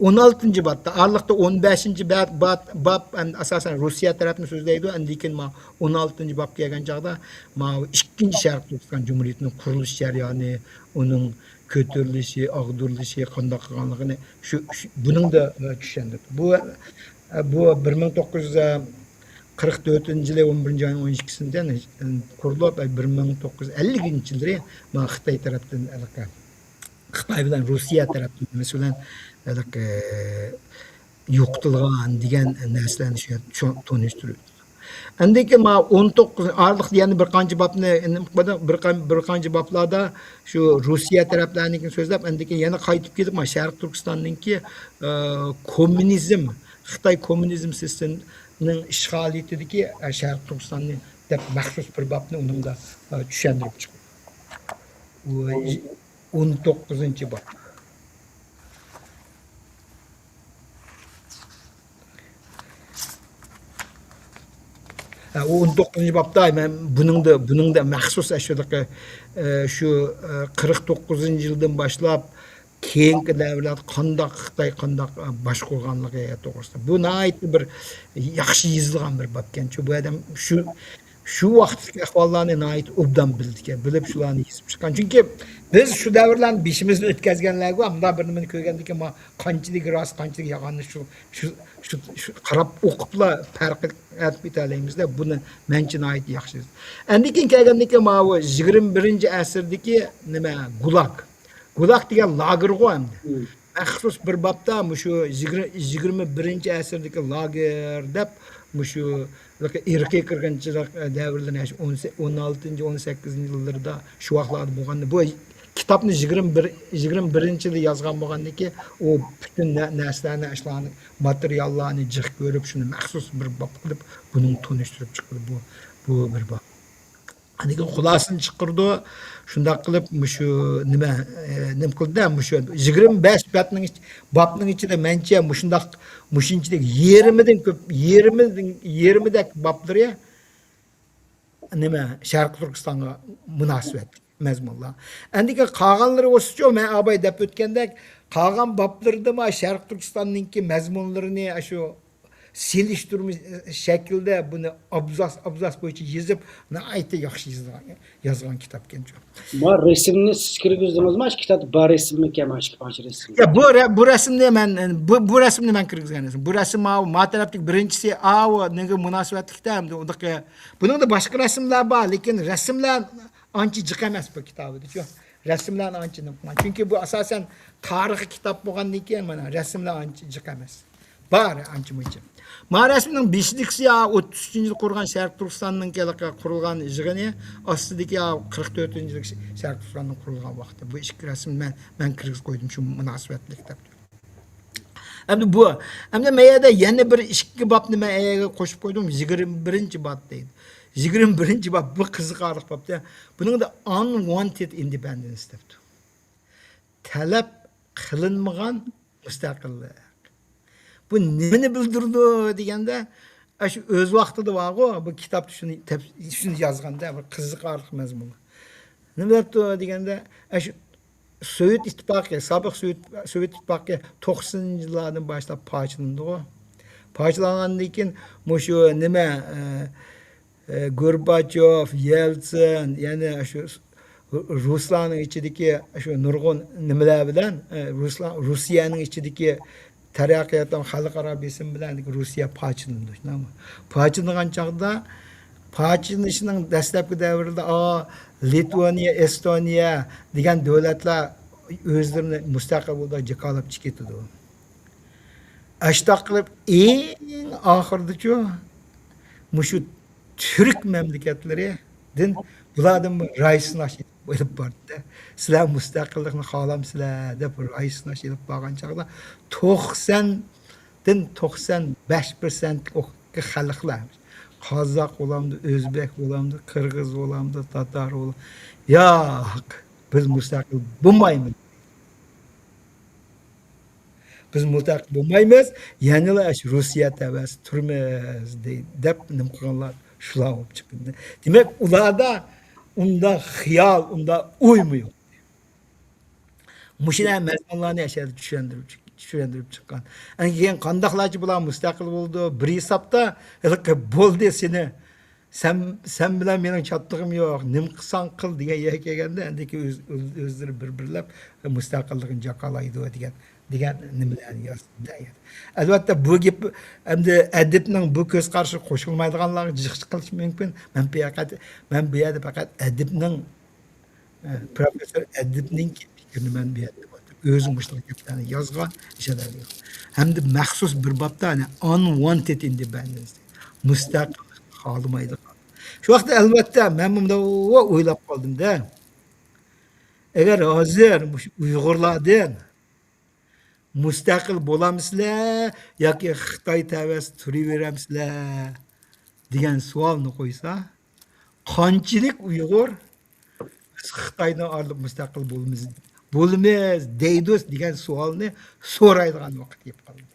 ئون ئالتىنچى بابتا، ئارىلىقتا ئون بەشىنچى باب، باب، باب، ئەمدى ئاساسەن روسىيە تەرەپنى سۆزلەيدۇ. ئاندىن كېيىن ماۋۇ ئون ئالتىنچى باب كەلگەن چاغدا ماۋۇ ئىككىنچى شەرقىي تۈركىستان جۇمھۇرىيىتىنىڭ قۇرۇلۇش جەريانى، ئۇنىڭ كۆتۈرۈلۈشى، ئاغدۇرۇلۇشى، قانداق قىلغانلىقىنى شۇ، شۇ، بۇنىڭدا، ئە، چۈشەندۈردى. بۇ، ئە، بۇ بىر مىڭ توققۇز يۈز قىرىق تۆتىنچى يىلى ئون بىرىنچى ئاينىڭ ئون ئىككىسىدە قۇرۇلۇپ، ئە، بىر مىڭ توققۇز يۈز ئەللىكىنچى يىللىرى مانا خىتاي تەرەپتىن ھېلىقى خىتاي بىلەن روسىيە تەرەپلىمىسى بىلەن ھېلىقى يوقىتىلغان دېگەن نەرسىلەرنى شۇ يەردە چوڭ تونۇشتۇرۇۋېتىدۇ. ئاندىن كېيىن مانا ئون توققۇز ئارىلىقتا يەنە بىر قانچە بابنى، بىر قان-، بىر قانچە بابلاردا شۇ روسىيە تەرەپلەرنىڭكىنى سۆزلەپ، ئاندىن كېيىن يەنە قايتىپ كېلىپ، مانا شەرقىي تۈركىستاننىڭكى، ئە، كوممۇنىزم، خىتاي كوممۇنىزم سىستېمىنىڭ ئىشغالىيىتىدىكى، ئە، شەرقىي تۈركىستاننى دەپ مەخسۇس بىر بابنى ئۇنىڭدا، ئە، چۈشەندۈرۈپ چىقىدۇ. ئون توققۇزىنچى باب. ھە، ئۇ ئون توققۇزىنچى بابتا مەن بۇنىڭدا، بۇنىڭدا مەخسۇس ئاشۇ، ئە، شۇ، ئە، قىرىق توققۇزىنچى يىلدىن باشلاپ كېيىنكى دەۋرلەردە قانداق خىتاي قانداق، ئە، باشقۇرغانلىقى توغرىسىدا. بۇ ناھايىتى بىر ياخشى يېزىلغان بىر بابكەن. چۈنكى بۇ ئادەم شۇ شۇ ۋاقىتتىكى ئەھۋاللارنى ناھايىتى ئوبدان بىلىدىكەن، بىلىپ شۇلارنى يېزىپ چىققان. چۈنكى بىز شۇ دەۋرلەرنى بېشىمىزدىن ئۆتكەزگەنلەرگە مۇنداق بىر نېمىنى كۆرگەندىكىن، ما قانچىلىك راست، قانچىلىك يالغاننى شۇ، شۇ، شۇ، شۇ قاراپ ئوقۇپلا پەرق ئېتىپ كېتەلەيمىزدە، بۇنى مەنچە ناھايىتى ياخشى. ئاندىن كېيىن كەلگەندىكىن ماۋۇ يىگىرمە بىرىنچى ئەسىردىكى نېمە، گۇلاگ. گۇلاگ دېگەن لاگېرغۇ ئەمدى. مەخسۇس بىر بابتا مۇشۇ يىگىر-، يىگىرمە بىرىنچى ئەسىردىكى لاگېر دەپ، مۇشۇ ئىرقىي قىرغىنچىلىق دەۋرلىرىنى، ئون، ئون ئالتىنچى، ئون سەككىزىنچى يىللىرىدا شۇ ۋاقىتلاردا بولغان. بۇ كىتابنى يىگىرمە بىر، يىگىرمە بىرىنچى يىلى يازغان بولغاندىكى، ئۇ پۈتۈن نە-، نەرسىلەرنى، ئاشۇلارنى، ماتېرىياللارنى جىق كۆرۈپ، شۇنى مەخسۇس بىر باب قىلىپ، بۇنىڭ تونۇشتۇرۇپ چىقىدۇ. بۇ، بۇ بىر باب. ئاندىن كېيىن خۇلاسىنى چىقىرىدۇ. شۇنداق قىلىپ، مۇشۇ نېمە، ئە، نېمە قىلدى، مۇشۇ يىگىرمە بەش بابنىڭ ئىچ-، بابنىڭ ئىچىدە مەنچە مۇشۇنداق، مۇشۇنچىلىك يېرىمىدىن كۆپ، يېرىمىدىن، يېرىمىدەك بابلىرى نېمە، شەرقىي تۈركىستانغا مۇناسىۋەتلىك مەزمۇنلار. ئەندىكىن قالغانلىرى بولسىچۇ، مەن ئاباي دەپ ئۆتكەندەك، قالغان بابلىرىدىمۇ شەرقىي تۈركىستاننىڭكى مەزمۇنلىرىنى ئاشۇ سېلىشتۇرما شەكلىدە بۇنى ئابزاس، ئابزاس بويىچە يېزىپ، ناھايىتى ياخشى يېزىلغان، يازغان كىتابكەنچۇ. ما رەسىمنى سىز كىرگۈزدىڭىزمۇ؟ شۇ كىتابتا بار رەسىممىكەن، مانا شۇ قانچە رەسىم؟ يا، بۇ رە-، بۇ رەسىمنى مەن، بۇ، بۇ رەسىمنى مەن كىرگۈزگەن رەسىم. بۇ رەسىم ماۋۇ ما تەرەپتىكى بىرىنچىسى، ئاۋۇ نېگە مۇناسىۋەتلىكتە، ئەمدى ئۇنداق، بۇنىڭدا باشقا رەسىملەر بار، لېكىن رەسىملەر ئانچە جىق ئەمەس بۇ كىتابىدىچۇ. رەسىملەرنى ئانچە نېمە قىلمايدۇ. چۈنكى بۇ ئاساسەن تارىخىي كىتاب بولغاندىن كېيىن، مانا، رەسىملەر ئانچە جىق ئەمەس. بار ئانچە مۇنچە. ما رەسىمنىڭ بېشىدىكىسى يا ئوتتۇز ئۈچىنچى يىل قۇرغان شەرقىي تۈركىستاننىڭ قۇرۇلغان يىغىنى، ئاستىدىكى يا قىرىق تۆتىنچى يىل شەرقىي تۈركىستاننىڭ قۇرۇلغان ۋاقتى. بۇ ئىككى رەسىمنى مەن، مەن كىرگۈزۈپ قويدۇم، شۇ مۇناسىۋەتلىك دەپ. ئەمدى بۇ، ئەمدى مەن يەردە يەنە بىر ئىككى بابنى مەن ئەگەر قوشۇپ قويدۇم، يىگىرمە بىرىنچى باب دەيدۇ. يىگىرمە بىرىنچى باب، بۇ قىزىقارلىق بابتا. بۇنىڭدا unwanted independence دەپتۇ. تەلەپ قىلىنمىغان مۇستەقىللىق. بۇ نېمىنى بىلدۈرىدۇ دېگەندە، ئاشۇ ئۆز ۋاقتىدا بارغۇ، بۇ كىتابتا شۇنى تەپ-، شۇنى يازغاندا، بىر قىزىقارلىق مەزمۇن. نېمە دەپتۇ دېگەندە، ئاشۇ سوۋېت ئىتتىپاقى، سابىق سوۋېت، سوۋېت ئىتتىپاقى توقسىنىنچى يىللاردىن باشلاپ پارچىلىنىدىغۇ. پارچىلانغاندىن كېيىن مۇشۇ نېمە، ئە، ئە، گورباچوف، يېلتسىن، يەنە شۇ رۇسلارنىڭ ئىچىدىكى شۇ نۇرغۇن نېمىلەر بىلەن، ئە، رۇسلار، روسىيەنىڭ ئىچىدىكى تەرەققىيات ھەم خەلقئارا بېسىم بىلەن روسىيە پارچىلىنىدۇ، شۇنداقمۇ؟ پارچىلىنغان چاغدا، پارچىلىنىشنىڭ دەسلەپكى دەۋرىدە، ئا، لىتۋانىيە، ئېستونىيە دېگەن دۆلەتلەر ئۆزلىرىنى مۇستەقىل بولىدىغان جاكارلاپ چىقىۋېتىدۇ. ئاشۇنداق قىلىپ، ئەڭ ئاخىرىدىچۇ، مۇشۇ تۈرك مەملىكەتلىرىدىن، بۇلاردىن بىر راي سىناش ئېلىپ باردى. سىلەر مۇستەقىللىقنى خالامسىلەر دەپ راي سىناش ئېلىپ بارغان چاغدا، توقساندىن توقسان بەش پىرسەنت خەلقلەر، قازاق بولامدۇ، ئۆزبەك بولامدۇ، قىرغىز بولامدۇ، تاتار بولامدۇ، ياق، بىز مۇستەقىل بولمايمىز. بىز مۇستەقىل بولمايمىز، يەنىلا ئاشۇ روسىيە تەۋەسىدە تۇرىمىز، دەي-، دەپ نېمە قىلغانلار شۇلار بولۇپ چىقتى. دېمەك، ئۇلاردا ئۇنداق خىيال، ئۇنداق ئويمۇ يوق. مۇشۇنداق مەزمۇنلارنى ئەشەدە چۈشەندۈرۈپ چىق-، چۈشەندۈرۈپ چىققان. ئەنە كېيىن قانداقلارچە بۇلار مۇستەقىل بولىدۇ؟ بىر ھېسابتا ھېلىقى بولدى سېنى سەن، سەن بىلەن مېنىڭ چاتىقىم يوق، نېمە قىلساڭ قىل دېگەن يەرگە كەلگەندە، ئەندىكىن ئۆز-، ئۆز-، ئۆزلىرى بىر-بىرلەپ مۇستەقىللىقىنى جاكارلايدۇ دېگەن، دېگەن نېمىلەرنى يازدى. ئەلۋەتتە، بۇ گەپ ئەمدى ئەدىبنىڭ بۇ كۆز قارىشىغا قوشۇلمايدىغانلارغا جىق چىقىرىشى مۇمكىن. مەن پەقەت، مەن بۇ يەردە پەقەت ئەدىبنىڭ ئە، پروفېسسور ئەدىبنىڭكى پىكرىنى مەن بۇ يەردە ئۆزى مۇشۇنداق گەپلەرنى يازغان، ئىشەنەلەيدۇ. ھەمدە مەخسۇس بىر بابتا، يەنى unwanted independence، مۇستەقىللىقنى خالىمايدىغان. شۇ ۋاقىتتا ئەلۋەتتە مەن مۇنداق ئويلاپ قالدىم-دە. ئەگەر ھازىر مۇشۇ ئۇيغۇرلاردىن مۇستەقىل بولامسىلەر ياكى خىتاي تەۋەسىدە تۇرۇۋېرەمسىلەر دېگەن سوئالنى قويسا، قانچىلىك ئۇيغۇر «بىز خىتايدىن ئايرىلىپ مۇستەقىل بولىمىز، بولىمىز دەيدۇ» دېگەن سوئالنى سورايدىغان ۋاقىت كېلىپ قالدى.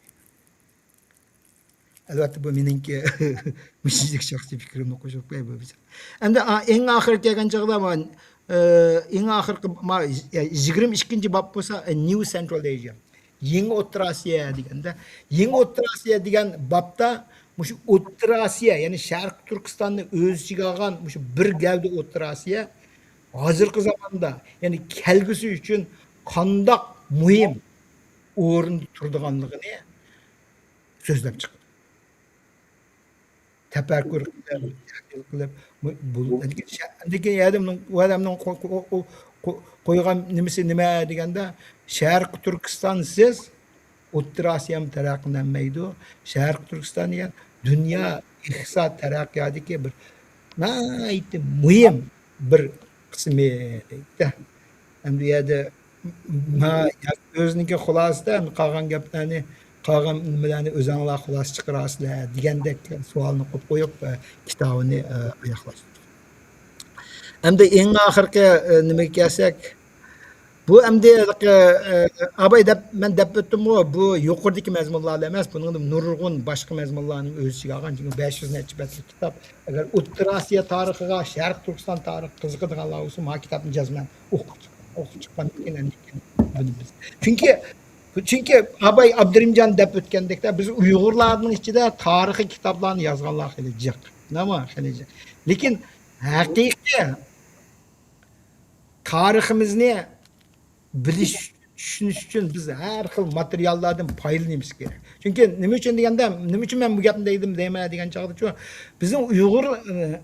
ئەلۋەتتە، بۇ مېنىڭكى مۇشۇنچىلىك شەخسىي پىكرىمنى قوشۇپ قوياي بولمىسا. ئەمدى ئا-، ئەڭ ئاخىرى كەلگەن چاغدا، ما، ئە، ئەڭ ئاخىرقى، ما، يىگىرمە ئىككىنچى باب بولسا، A New Central Asia، يېڭى ئوتتۇرا ئاسىيا دېگەندە، يېڭى ئوتتۇرا ئاسىيا دېگەن بابتا مۇشۇ ئوتتۇرا ئاسىيا، يەنى شەرقىي تۈركىستاننى ئۆز ئىچىگە ئالغان مۇشۇ بىر گەۋدە ئوتتۇرا ئاسىيا ھازىرقى زاماندا، يەنى كەلگۈسى ئۈچۈن قانداق مۇھىم ئورۇندا تۇرىدىغانلىقىنى سۆزلەپ چىقىدۇ. تەپەككۇر قىلىپ، تەھلىل قىلىپ، بۇ، بۇ، لېكىن يەردە ئۇنىڭ، ئۇ ئادەمنىڭ قو-، قو-، قو-، قو-، قويغان نېمىسى نېمە دېگەندە، شەرقىي تۈركىستانسىز ئوتتۇرا ئاسىيام تەرەققىيلەنمەيدۇ. شەرقىي تۈركىستان دېگەن دۇنيا ئىقتىساد تەرەققىياتىدىكى بىر ناھايىتى مۇھىم بىر قىسمى دەيدۇ. ئەمدى بۇ يەردە ما-، يا-، ئۆزىنىڭكى خۇلاسىسىدا، ئەمدى قالغان گەپلەرنى، قالغان نېمىلەرنى ئۆزۈڭلار خۇلاسە چىقىرارسىلەر دېگەندەك سوئالنى قويۇپ قويۇپ، ئە، كىتابىنى، ئە، ئاياغلاشتۇردى. ئەمدى ئەڭ ئاخىرقى، ئە، نېمىگە كەلسەك، بۇ ئەمدى، ئە، ئاباي دەپ، مەن دەپ ئۆتتۈمغۇ، بۇ يۇقىرىدىكى مەزمۇنلارلا ئەمەس، بۇنىڭدا نۇرغۇن باشقا مەزمۇنلارنى ئۆز ئىچىگە ئالغان، چۈنكى بەش يۈز نەچچە بەتلىك كىتاب. ئەگەر ئوتتۇرا ئاسىيا تارىخىغا، شەرقىي تۈركىستان تارىخىغا قىزىقىدىغانلار بولسا، ما كىتابنى جەزمەن ئوقۇپ چىقىڭ. ئوقۇپ چىققاندىن كېيىن ئاندىن كېيىن بىلىمىز. چۈنكى، چۈنكى ئاباي ئابدۇرېھىمجان دەپ ئۆتكەندەكتە، بىز ئۇيغۇرلارنىڭ ئىچىدە تارىخىي كىتابلارنى يازغانلار خېلى جىق. نېمە؟ خېلى جىق. لېكىن ھەقىقىي تارىخىمىزنى بىلىش، چۈشىنىش ئۈچۈن بىز ھەر خىل ماتېرىياللاردىن پايدىلىنىشىمىز كېرەك. چۈنكى نېمە ئۈچۈن دېگەندە، نېمە ئۈچۈن مەن بۇ گەپنى دەيدىم، دەيمەن دېگەن چاغدىچۇ، بىزنىڭ ئۇيغۇر، ئە،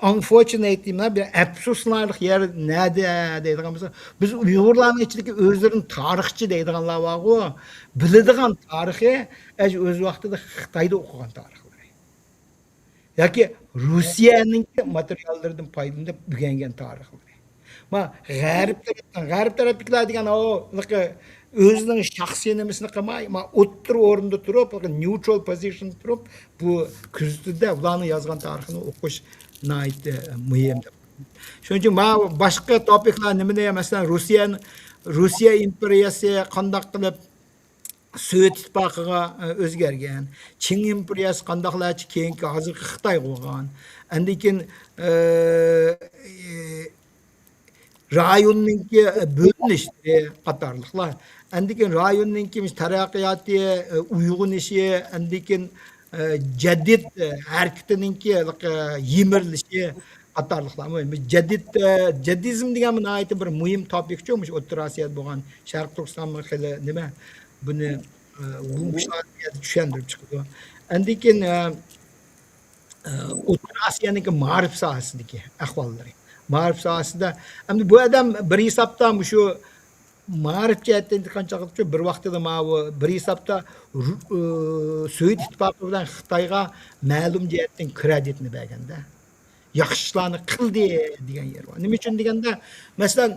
ئانفورچۇنېتلى، بىر ئەپسۇسلىنارلىق يەر نەدە دەيدىغان بولسا، بىز ئۇيغۇرلارنىڭ ئىچىدىكى ئۆزلىرىنى تارىخچى دەيدىغانلار بارغۇ، بىلىدىغان تارىخى، ئەش-، ئۆز ۋاقتىدا خىتايدا ئوقۇغان تارىخلىرى. ياكى روسىيەنىڭكى ماتېرىياللىرىدىن پايدىلىنىپ ئۆگەنگەن تارىخلىرى. ما غەرب تەرەپتىن، غەرب تەرەپتىكىلەر دېگەن ئۇ، ئۆزىنىڭ شەخسىي نېمىسىنى قىلماي، ما ئوتتۇرا ئورۇندا تۇرۇپ، نېيۇترال پوزىشندا تۇرۇپ، بۇ كۆزىتىدە ئۇلارنىڭ يازغان تارىخىنى ئوقۇش ناھايىتى مۇھىم دەپ. شۇنىڭ ئۈچۈن ما باشقا توپىكلار نېمىنى، مەسىلەن، روسىيە، روسىيە ئىمپېرىيەسى قانداق قىلىپ سوۋېت ئىتتىپاقىغا، ئە، ئۆزگەرگەن. چىڭ ئىمپېرىيەسى قانداقلارچە كېيىنكى ھازىرقى خىتايغا بولغان. ئاندىن كېيىن، ئە، ئە، رايوننىڭكى، ئە، بۆلۈنۈشلىرى قاتارلىقلار. ئاندىن كېيىن رايوننىڭكى تەرەققىياتى، ئە، ئويغىنىشى، ئاندىن كېيىن، ئە، جەدىد، ئە، ھەرىكىتىنىڭكى، ئە، يىمىرىلىشى قاتارلىقلار. مۇ-، جەدىد، ئە، جەدىزم دېگەن ناھايىتى بىر مۇھىم توپىكچۇ، مۇشۇ ئوتتۇرا ئاسىيادا بولغان، شەرقىي تۈركىستانمۇ خېلى نېمە، بۇنى، ئە، ۋۇ مۇشۇلار بۇ يەردە چۈشەندۈرۈپ چىقىدۇ. ئاندىن كېيىن، ئە، ئە، ئوتتۇرا ئاسىيانىڭكى مائارىپ ساھەسىدىكى ئەھۋاللىرى. مائارىپ ساھەسىدە، ئەمدى بۇ ئادەم بىر ھېسابتا مۇشۇ مائارىپ جەھەتتىن ئېيتقان چاغدىچۇ، بىر ۋاقتىدا ماۋۇ بىر ھېسابتا رۇ-، ئۇ، سوۋېت ئىتتىپاقى بىلەن خىتايغا مەلۇم جەھەتتىن كرېدىتنى بەرگەندە، ياخشى ئىشلارنى قىلدى دېگەن يېرى بار. نېمە ئۈچۈن دېگەندە، مەسىلەن،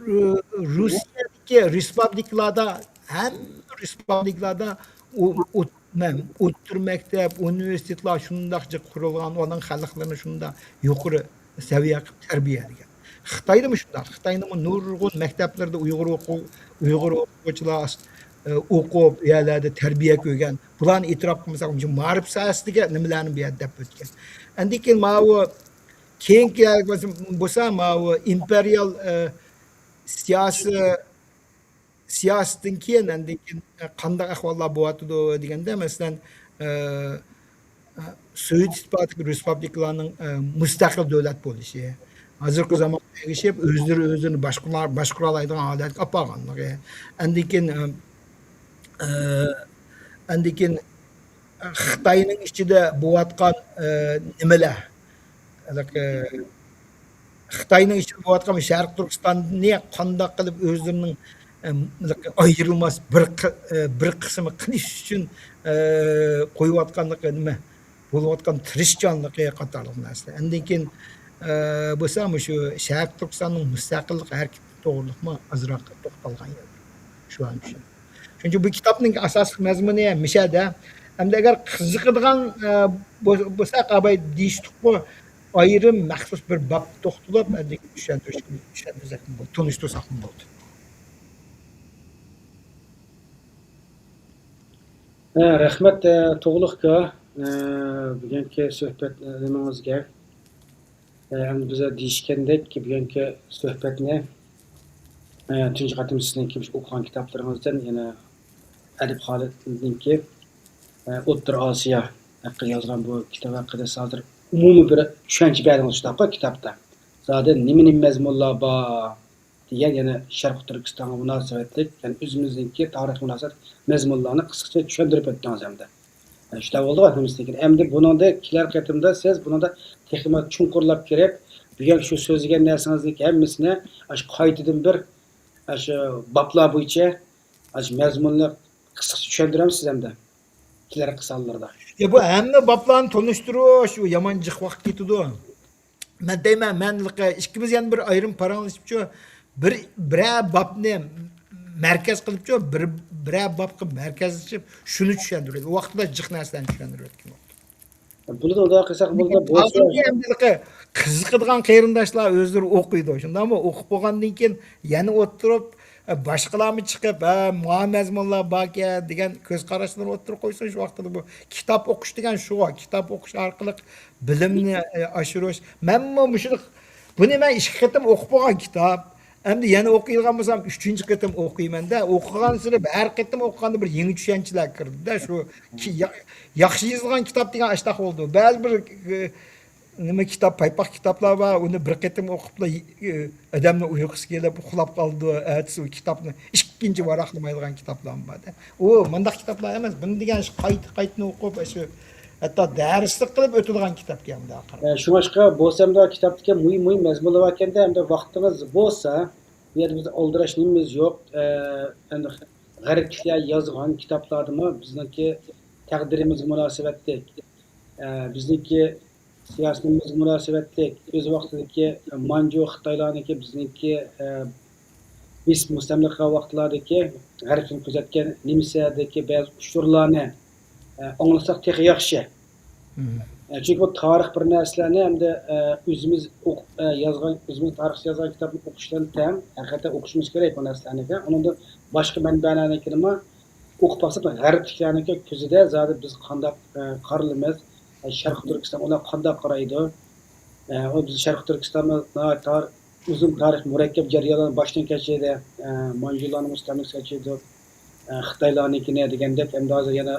رۇ-، روسىيەدىكى رېسپۇبلىكىلاردا، ھەممە رېسپۇبلىكىلاردا ئۇ، ئۇ، نېمە، ئوتتۇرا مەكتەپ، ئۇنىۋېرسىتېتلار شۇنداق جىق قۇرۇلغان، ئۇنىڭ خەلقلىرىنى شۇنداق يۇقىرى سەۋىيە قىلىپ تەربىيەلىگەن. خىتايدىمۇ شۇنداق. خىتاينىڭمۇ نۇرغۇن مەكتەپلىرىدە ئۇيغۇر ئوقۇ-، ئۇيغۇر ئوقۇغۇچىلار، ئە، ئوقۇپ، ئۇ يەرلەردە تەربىيە كۆرگەن. بۇلارنى ئېتىراپ قىلمىساق، مۇشۇ مائارىپ ساھەسىدىكى نېمىلەرنى بۇ يەردە دەپ ئۆتكەن. ئاندىن كېيىن ماۋۇ كېيىنكى بولسا، ماۋۇ ئىمپېرىيال، ئە، سىياسىي، سىياسىتتىن كېيىن، ئاندىن كېيىن، ئە، قانداق ئەھۋاللار بولۇۋاتىدۇ دېگەندە، مەسىلەن، ئە، ئە، سوۋېت ئىتتىپاقىدىكى رېسپۇبلىكىلارنىڭ، ئە، مۇستەقىل دۆلەت بولۇشى، ھازىرقى زامانغا ئەگىشىپ، ئۆزلىرى ئۆزلىرىنى باشقۇرار-، باشقۇرالايدىغان ھالەتكە ئاپارغانلىقى، ئاندىن كېيىن، ئە، ئە، ئاندىن كېيىن خىتاينىڭ ئىچىدە بولۇۋاتقان، ئە، نېمىلەر، ھېلىقى خىتاينىڭ ئىچىدە بولۇۋاتقان شەرقىي تۈركىستاننى قانداق قىلىپ ئۆزلىرىنىڭ، ئە، ھېلىقى ئايرىلماس بىر قى-، ئە، بىر قىسمى قىلىش ئۈچۈن، ئە، قويۇۋاتقانلىقى نېمە، بولۇۋاتقان تىرىشچانلىقى قاتارلىق نەرسىلەر. ئاندىن كېيىن، ئە، بولسا مۇشۇ شەرقىي تۈركىستاننىڭ مۇستەقىللىق ھەرىكىتى توغرىلىقمۇ ئازراق توختالغان يەردە شۇ ئان ئۈچۈن. شۇنىڭ ئۈچۈن بۇ كىتابنىڭ ئاساسلىق مەزمۇنى مىشەدە. ئەمدى ئەگەر قىزىقىدىغان، ئە، بول-، بولساق، ئاباي دېيىشتۇققۇ، ئايرىم مەخسۇس بىر بابتا توختىلىپ، ئەمدى چۈشەندۈرۈش، چۈشەندۈرسەكمۇ بولدى، تونۇشتۇرساقمۇ بولدى. ھە، رەھمەت، ئە، تۇغلۇق ئاكا، ئە، بۈگۈنكى سۆھبەت، ئە، نېمىڭىزگە. ئە، ئەمدى بىز دېيىشكەندەك، بۈگۈنكى سۆھبەتنى، ئە، تۇنجى قېتىم سىزنىڭكى ئوقۇغان كىتابلىرىڭىزدىن، يەنە ئەدىب خالىدنىڭكى، ئوتتۇرا ئاسىيا ھەققىدە يازغان بۇ كىتاب ھەققىدە ھازىر ئومۇمىي بىر چۈشەنچە بەردىڭىز شۇنداققۇ كىتابتا. زادى نېمە نېمە مەزمۇنلار بار دېگەن، يەنە شەرقىي تۈركىستانغا مۇناسىۋەتلىك، يەنى ئۆزىمىزنىڭكى تارىخىي مۇناسىۋەت مەزمۇنلارنى قىسقىچە چۈشەندۈرۈپ ئۆتتىڭىز ئەمدى. شۇنداق بولدىغۇ ھەممىسىنى. ئەمدى بۇنىڭدا كېلەر قېتىمدا سىز بۇنىڭدا تېخىمۇ چوڭقۇرلاپ كىرىپ، بۈگۈن شۇ سۆزلىگەن نەرسىڭىزنىڭ ھەممىسىنى ئاشۇ قايتىدىن بىر، ئاشۇ بابلار بويىچە، ئاشۇ مەزمۇننى قىسقىچە چۈشەندۈرەمسىز ئەمدى كېلەركى سانلاردا. يا، بۇ ھەممە بابلارنى تونۇشتۇرۇش، ئۇ يامان جىق ۋاقىت كېتىدۇ. مەن دەيمەن، مەن ئىككىمىز يەنە بىر ئايرىم پاراڭلىشىپچۇ، بىر، بىرەر بابنى مەركەز قىلىپچۇ، بىر، بىرەر بابقا مەركەزلىشىپ، شۇنى چۈشەندۈرىدۇ. ئۇ ۋاقىتتا جىق نەرسىلەرنى چۈشەندۈرۈۋەتكەن. بولىدۇ، ئۇنداق قىلساق بولىدۇ. بولسا ھازىرقى ئەمدى قىزىقىدىغان قېرىنداشلار ئۆزلىرى ئوقۇيدۇ. شۇنداقمۇ؟ ئوقۇپ بولغاندىن كېيىن يەنە ئولتۇرۇپ، باشقىلارمۇ چىقىپ، ھە، مانا مەزمۇنلار باركەن دېگەن كۆز قاراشلىرىنى ئوتتۇرىغا قويسۇن. شۇ ۋاقىتتا بۇ كىتاب ئوقۇش دېگەن شۇ، كىتاب ئوقۇش ئارقىلىق بىلىمنى، ئە، ئاشۇرۇش. مەنمۇ مۇشۇ، بۇنى مەن ئىككى قېتىم ئوقۇپ بولغان كىتاب. ئەمدى يەنە ئوقۇيدىغان بولسام، ئۈچىنچى قېتىم ئوقۇيمەن-دە. ئوقۇغانسېرى ھەر قېتىم ئوقۇغاندا بىر يېڭى چۈشەنچىلەر كىردى-دە. شۇ كى-، يا-، ياخشى يېزىلغان كىتاب دېگەن ئاشتاق بولىدۇ. بەزى بىر، ئە، نېمە كىتاب، پايپاق كىتابلار بار، ئۇنى بىر قېتىم ئوقۇپلا، ئە، ئادەمنىڭ ئۇيقۇسى كېلىپ ئۇخلاپ قالىدۇ، ئەتىسى ئۇ كىتابنى ئىككىنچى ۋاراقلىمايدىغان كىتابلارمۇ بار-دە. ئۇ مۇنداق كىتابلار ئەمەس، بۇنى دېگەن شۇ قايتا قايتىنى ئوقۇپ، شۇ ھەتتا دەرسلىك قىلىپ ئۆتىدىغان كىتابكەن مۇنداق قارىساڭ. ئە، شۇڭلاشقا بولسا ئەمدى كىتابتىكى مۇھىم، مۇھىم مەزمۇنلار باركەن-دە، ئەمدى ۋاقتىڭىز بولسا، بۇ يەردە بىز ئالدىراش نېمىمىز يوق. ئە، ئەمدى غەربلىكلەر يازغان كىتابلاردىمۇ بىزنىڭكى تەقدىرىمىزگە مۇناسىۋەتلىك، ئە، بىزنىڭكى سىياسىتىمىزگە مۇناسىۋەتلىك، ئۆز ۋاقتىدىكى مانجۇ خىتايلارنىڭكى بىزنىڭكى، ئە، بېسىپ مۇستەملىكە قىلغان ۋاقىتلاردىكى غەربنىڭ كۆزەتكەن نېمىسىدىكى بەزى ئۇچۇرلارنى، ئە، ئاڭلىساق تېخى ياخشى. مم. ئە، چۈنكى بۇ تارىخ بىر نەرسىلەرنى ئەمدى، ئە، ئۆزىمىز ئوقۇپ، ئە، يازغان، ئۆزىمىز تارىخچە يازغان كىتابنى ئوقۇش بىلەن تەڭ، ھەقىقەتەن ئوقۇشىمىز كېرەك بۇ نەرسىلەرنىكى. ئۇنىڭدىن باشقا مەنبەلەرنىڭكىنىمۇ ئوقۇپ باقساق، غەربلىكلەرنىڭكى كۆزىدە زادى بىز قانداق، ئە، قارىلىمىز، ئە، شەرقىي تۈركىستان ئۇلار قانداق قارايدۇ؟ ئە، ئۇ بىز شەرقىي تۈركىستاندا ناھايىتى تار-، ئۇزۇن تارىخ، مۇرەككەپ جەريانلارنى باشتىن كەچۈردى. ئە، مانجۇلارنىڭ مۇستەملىكىسىگە چىقىدۇ. ئە، خىتايلارنىڭكىنى دېگەندەك، ئەمدى ھازىر يەنە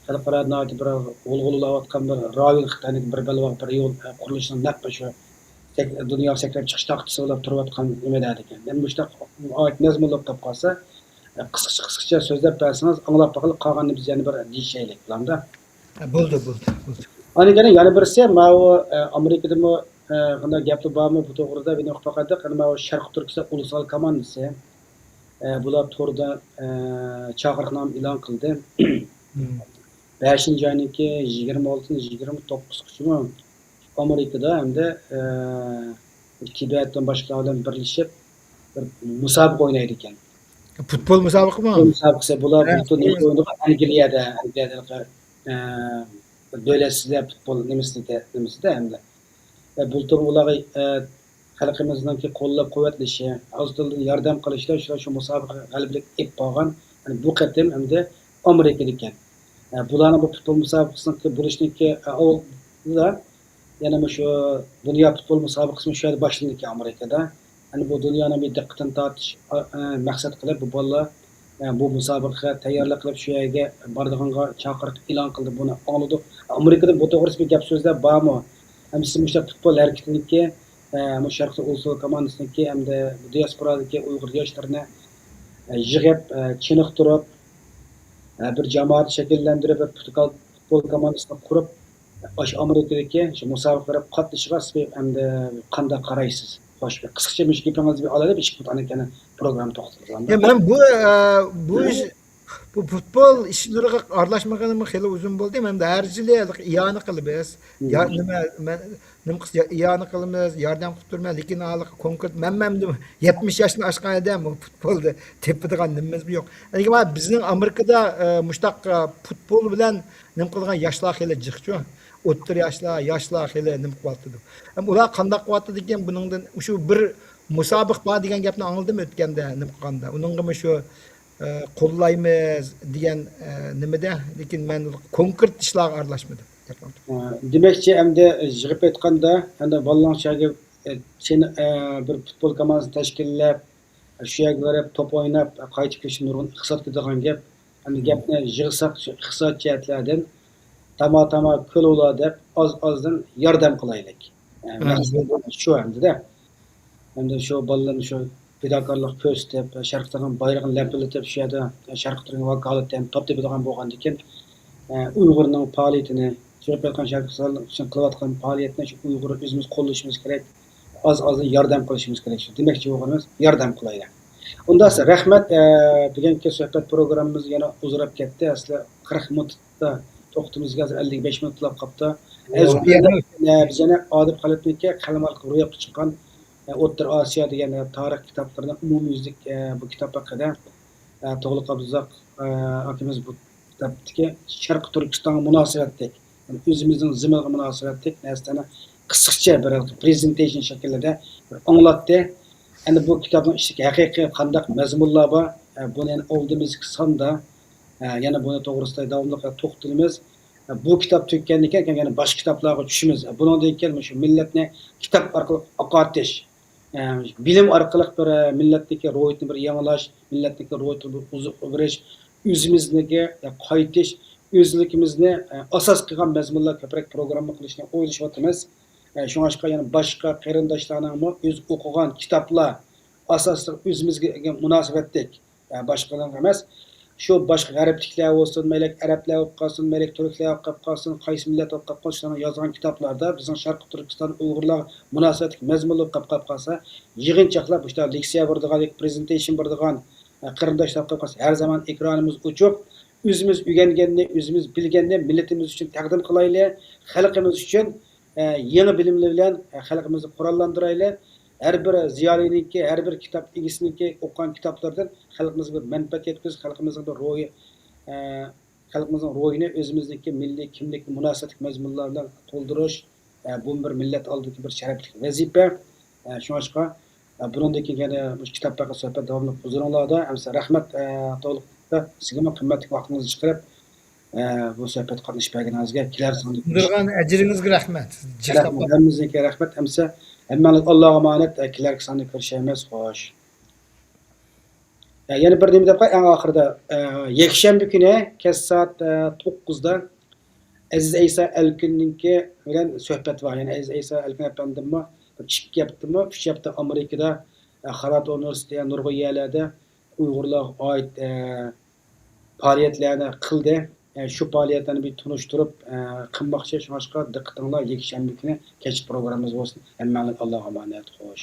خەلقئارا ناھايىتى بىر غۇلغۇلىلاۋاتقان بىر رايون، خىتاينىڭكى بىر بەلباغ بىر يول، ئە، قۇرۇلۇشىنىڭ نەق مۇشۇ سەك-، دۇنيا سەكرەپ چىقىش تاختىسى بولۇپ تۇرۇۋاتقان نېمىدە ئىكەن. يەنە مۇشۇنداق ناھايىتى مەزمۇنلۇق بولۇپ قالسا، ئە، قىسقىچە، قىسقىچە سۆزلەپ بەرسىڭىز، ئاڭلاپ باقىلى، قالغاننى بىز يەنە بىر دېيىشەيلى، بولامدا؟ ھە، بولدى، بولدى، بولدى. ئاندىن كېيىن يەنە بىرسى، ماۋۇ، ئە، ئامېرىكىدىمۇ، ئە، قانداق گەپلەر بارمۇ بۇ توغرىدا، بىر ئوقۇپ باقايلى. يەنە ماۋۇ شەرقىي تۈركىستان ئۇلۇسلار كوماندىسى، ئە، بۇلار توردا، ئە، چاقىرىقنامە ئېلان قىلدى. مم. بەشىنچى ئاينىڭكى يىگىرمە ئالتىنچى، يىگىرمە توققۇزىنچىمۇ ئامېرىكىدا ھەمدە، ئە، تىبەت ۋە باشقىلار بىلەن بىرلىشىپ بىر مۇسابىقە ئوينايدىكەن. پۇتبول مۇسابىقىمۇ؟ پۇتبول مۇسابىقىسى. بۇلار ھە، بۇ تورنىر ئوينىدى ئەنگلىيەدە، ئەنگلىيەدە، ئە، بىر دۆلەتسىزلەر پۇتبول نېمىسىدە، نېمىسىدە ھەمدە. ۋە بۇلتۇر ئۇلارغا، ئە، خەلقىمىزنىڭكى قوللاپ قۇۋۋەتلىشى، ئاز تولا ياردەم قىلىشتا شۇلار شۇ مۇسابىقىگە غەلىبىلىك ئېلىپ بارغان. يەنى بۇ قېتىم ئەمدى ئامېرىكىدىكەن. ئە، بۇلارنىڭ بۇ پۇتبول مۇسابىقىسىنىڭكى بولۇشىنىڭكى، ئە، ئالدىدا يەنە مۇشۇ دۇنيا پۇتبول مۇسابىقىسى مۇشۇ يەردە باشلىنىدىكەن ئامېرىكىدا. يەنى بۇ دۇنيانىڭ بىر دىققىتىنى تارتىش، ئە، مەقسەت قىلىپ بۇ بالىلار ئە، بۇ مۇسابىقىگە تەييارلىق قىلىپ، شۇ يەرگە بارىدىغانغا چاقىرىق ئېلان قىلدى. بۇنى ئاڭلىدۇق. ئامېرىكىدا بۇ توغرىسىدا بىر گەپ سۆزلەر بارمۇ؟ ئەمدى سىز مۇشۇنداق پۇتبول ھەرىكىتىنىڭكى، ئە، مۇشۇ شەرقىي ئۇلۇسلار كوماندىسىنىڭكى ھەمدە دىياسپورادىكى ئۇيغۇر ياشلىرىنى، ئە، يىغىپ، ئە، چېنىقتۇرۇپ، ئە، بىر جامائەت شەكىللەندۈرۈپ، بىر پۇتبول، پۇتبول كوماندىسىنى قۇرۇپ، ئاشۇ ئامېرىكىدىكى شۇ مۇسابىقىلەرگە قاتنىشىشىغا سىز ئەمدى قانداق قارايسىز؟ خوش، بىر قىسقىچە مۇشۇ گېپىڭىزنى بىر ئالايلى، بىر ئىككى مىنۇت، ئاندىن كېيىن پروگرامما توختىتىمىز. يا، مەن بۇ، ئە، بۇ ئىش، بۇ پۇتبول ئىشلىرىغا ئارىلاشمىغىنىمغا خېلى ئۇزۇن بولدى. مەن ھەر يىلى ھېلىقى ئىئانە قىلىمىز. يا، نېمە، مەن، نېمە قىلسا، يا-، ئىئانە قىلىمىز، ياردەم قىلىپ تۇرىمەن. لېكىن ھېلىقى كونكرېت، مەن، مەن يەتمىش ياشتىن ئاشقان ئادەم، ئۇ پۇتبولدا تېپىدىغان نېمىمىزمۇ يوق. لېكىن بىزنىڭ ئامېرىكىدا، ئە، مۇشۇنداق، ئە، پۇتبول بىلەن نېمە قىلغان ياشلار خېلى جىقچۇ. ئوتتۇرا ياشلار، ياشلار خېلى نېمە قىلىۋاتىدۇ. ئەمما ئۇلار قانداق قىلىۋاتىدىكىن، بۇنىڭدىن مۇشۇ بىر مۇسابىقە بار دېگەن گەپنى ئاڭلىدىم ئۆتكەندە، نېمە قىلغاندا. ئۇنىڭغىمۇ شۇ، ئە، قوللايمىز دېگەن، ئە، نېمىدە، لېكىن مەن كونكرېت ئىشلارغا ئارىلاشمىدىم. ئە، دېمەكچى، ئەمدى يىغىپ ئېيتقاندا، ئەمدى بالىلارنىڭ شۇ يەرگە، ئە، چېن-، ئە، بىر پۇتبول كوماندىسىنى تەشكىللەپ، شۇ يەرگە بېرىپ توپ ئويناپ، قايتىپ كېلىشتە نۇرغۇن ئىقتىساد كېتىدىغان گەپ. ئەمدى گەپنى يىغساق، شۇ ئىقتىساد جەھەتلەردىن تاما-تاما كۆلۈۋالار دەپ ئاز-ئازدىن ياردەم قىلايلى. ئە، مەقسىتىم شۇ ئەمدىدە. ئەمدى شۇ بالىلىرىنى شۇ پىداكارلىق كۆرسىتىپ، شەرقىي تۈركنىڭ بايرىقىنى لەپىلدىتىپ، شۇ يەردە شەرقىي تۈركنىڭ ۋاكالىتىنى تاپتۇرىدىغان بولغاندىكىن، ئە، ئۇيغۇرنىڭ پائالىيىتىنى، سۆزلەپ ئېيتقان شەرقىي تۈركىستان ئۈچۈن قىلىۋاتقان پائالىيەتنى شۇ ئۇيغۇر ئۆزىمىز قوللىشىمىز كېرەك، ئاز-ئازدىن ياردەم قىلىشىمىز كېرەك. شۇ دېمەكچى بولغىنىمىز، ياردەم قىلايلى. ئۇنداق رەھمەت، ئە، بۈگۈنكى سۆھبەت پروگراممىمىز يەنە ئۇزىراپ كەتتى. ئەسلى قىرىق مىنۇتتا توختىمىزغا ھازىر ئەللىك بەش مىنۇت بولاپ قاپتۇ. ئەزىز ئە، بىز يەنە ئادىل قەلبنىڭكى قەلەمئارقىلىق روياپقا چىققان، ئە، ئوتتۇرا ئاسىيادىكى يەنە تارىخ كىتابلىرىنىڭ ئومۇميۈزلۈك، ئە، بۇ كىتاب ھەققىدە، ئە، توغلۇق ئابدۇزاق، ئە، ئاكىمىز بۇ كىتابتىكى شەرقىي تۈركىستانغا مۇناسىۋەتلىك، يەنى ئۆزىمىزنىڭ زېمىنىغا مۇناسىۋەتلىك نەرسىلەرنى قىسقىچە بىر پرېزېنتېيشن شەكلىدە بىر ئاڭلاتتى. ئەمدى بۇ كىتابنىڭ ئىچىدىكى ھەقىقىي قانداق مەزمۇنلار بار، ئە، بۇنى يەنە ئالدىمىزدىكى ساندا، ئە، يەنە بۇنى توغرىسىدا داۋاملىق توختىلىمىز. ئە، بۇ كىتاب تۈگىگەندىن كېيىن يەنە باشقا كىتابلارغا چۈشىمىز. ئە، بۇنىڭدىن كېيىن مۇشۇ مىللەتنى كىتاب ئارقىلىق ئاقارتىش، ئە، بىلىم ئارقىلىق بىر، ئە، مىللەتنىڭكى روھىيىتىنى بىر يېڭىلاش، مىللەتنىڭكى روھىيىتىنى بىر ئوزۇقلۇق بېرىش، ئۆزىمىزنىڭكى، ئە، قايتىش، ئۆزلۈكىمىزنى، ئە، ئاساس قىلغان مەزمۇنلار كۆپرەك پروگرامما قىلىشنى ئويلىشىۋاتىمىز. ئە، شۇڭلاشقا يەنە باشقا قېرىنداشلارنىڭمۇ ئۆزى ئوقۇغان كىتابلار ئاساسلىق ئۆزىمىزگە مۇناسىۋەتلىك، ئە، باشقىلارغا ئەمەس، شۇ باشقا غەربلىكلەر بولسۇن، مەيلى ئەرەبلەر بولۇپ قالسۇن، مەيلى تۈركلەر بولۇپ قالسۇن، قايسى مىللەت بولۇپ قالسۇن، شۇلارنىڭ يازغان كىتابلاردا بىزنىڭ شەرقىي تۈركىستان ئۇيغۇرلارغا مۇناسىۋەتلىك مەزمۇنلار بولۇپ قالسا، يىغىنچاقلاپ مۇشۇنداق لېكسىيە بېرىدىغان ياكى پرېزېنتېيشن بېرىدىغان، ئە، قېرىنداشلار بولۇپ قالسا، ھەر زامان ئېكرانىمىز ئوچۇق. ئۆزىمىز ئۆگەنگەننى، ئۆزىمىز بىلگەننى مىللىتىمىز ئۈچۈن تەقدىم قىلايلى، خەلقىمىز ئۈچۈن، ئە، يېڭى بىلىملەر بىلەن، ئە، خەلقىمىزنى قوراللاندۇرايلى. ھەر بىر زىيالىينىڭكى، ھەر بىر كىتاب ئىگىسىنىڭكى ئوقۇغان كىتابلىرىدىن خەلقىمىزگە بىر مەنپەئەت يەتكۈزۈپ، خەلقىمىزنىڭ بىر روھى، ئە، خەلقىمىزنىڭ روھىنى ئۆزىمىزنىڭكى مىللىي كىملىككە مۇناسىۋەتلىك مەزمۇنلار بىلەن تولدۇرۇش، ئە، بۇمۇ بىر مىللەت ئالدىدىكى بىر شەرەپلىك ۋەزىپە. ئە، شۇڭلاشقا، ئە، بۇنىڭدىن كېيىن يەنە مۇشۇ كىتاب ھەققىدە سۆھبەت داۋاملىق ھۇزۇرۇڭلاردا. ئەمىسە رەھمەت، ئە، توغرۇلۇقتا سىزگىمۇ قىممەتلىك ۋاقتىڭىزنى چىقىرىپ، ئە، بۇ سۆھبەتكە قاتنىشىپ بەرگىنىڭىزگە كېلەر ساندا كۆرۈش-، قىلدۇرغان ئەجرىڭىزگە رەھمەت. رەھمەت، ھەممىڭىزگە رەھمەت. ئەمىسە ھەممىڭلار ئاللاغا ئامانەت، ئە، كېلەركى ساندا كۆرۈشەرمىز. خوش. ئە، يەنە بىر نېمە دەپ قوياي ئەڭ ئاخىرىدا. ئە، يەكشەنبە كۈنى كەچ سائەت، ئە، توققۇزدا ئەزىز ئەيسا ئەلكۈننىڭكى بىلەن سۆھبەت بار. يەنى ئەزىز ئەيسا ئەلكۈن ئەپەندىممۇ بىر ئىككى ھەپتىمۇ، ئۈچ ھەپتە ئامېرىكىدا، ئە، خارۋارد ئۇنىۋېرسىتېتى، نۇرغۇن يەرلەردە ئۇيغۇرلارغا ئائىت، ئە، پائالىيەتلەرنى قىلدى. ئە، شۇ پائالىيەتلەرنى بىر تونۇشتۇرۇپ، ئە، قىلماقچى. شۇڭلاشقا دىققىتىڭلار يەكشەنبە كۈنى كەچ پروگراممىمىز بولسۇن. ھەممەڭلارگە ئاللاغا ئامانەت. خوش.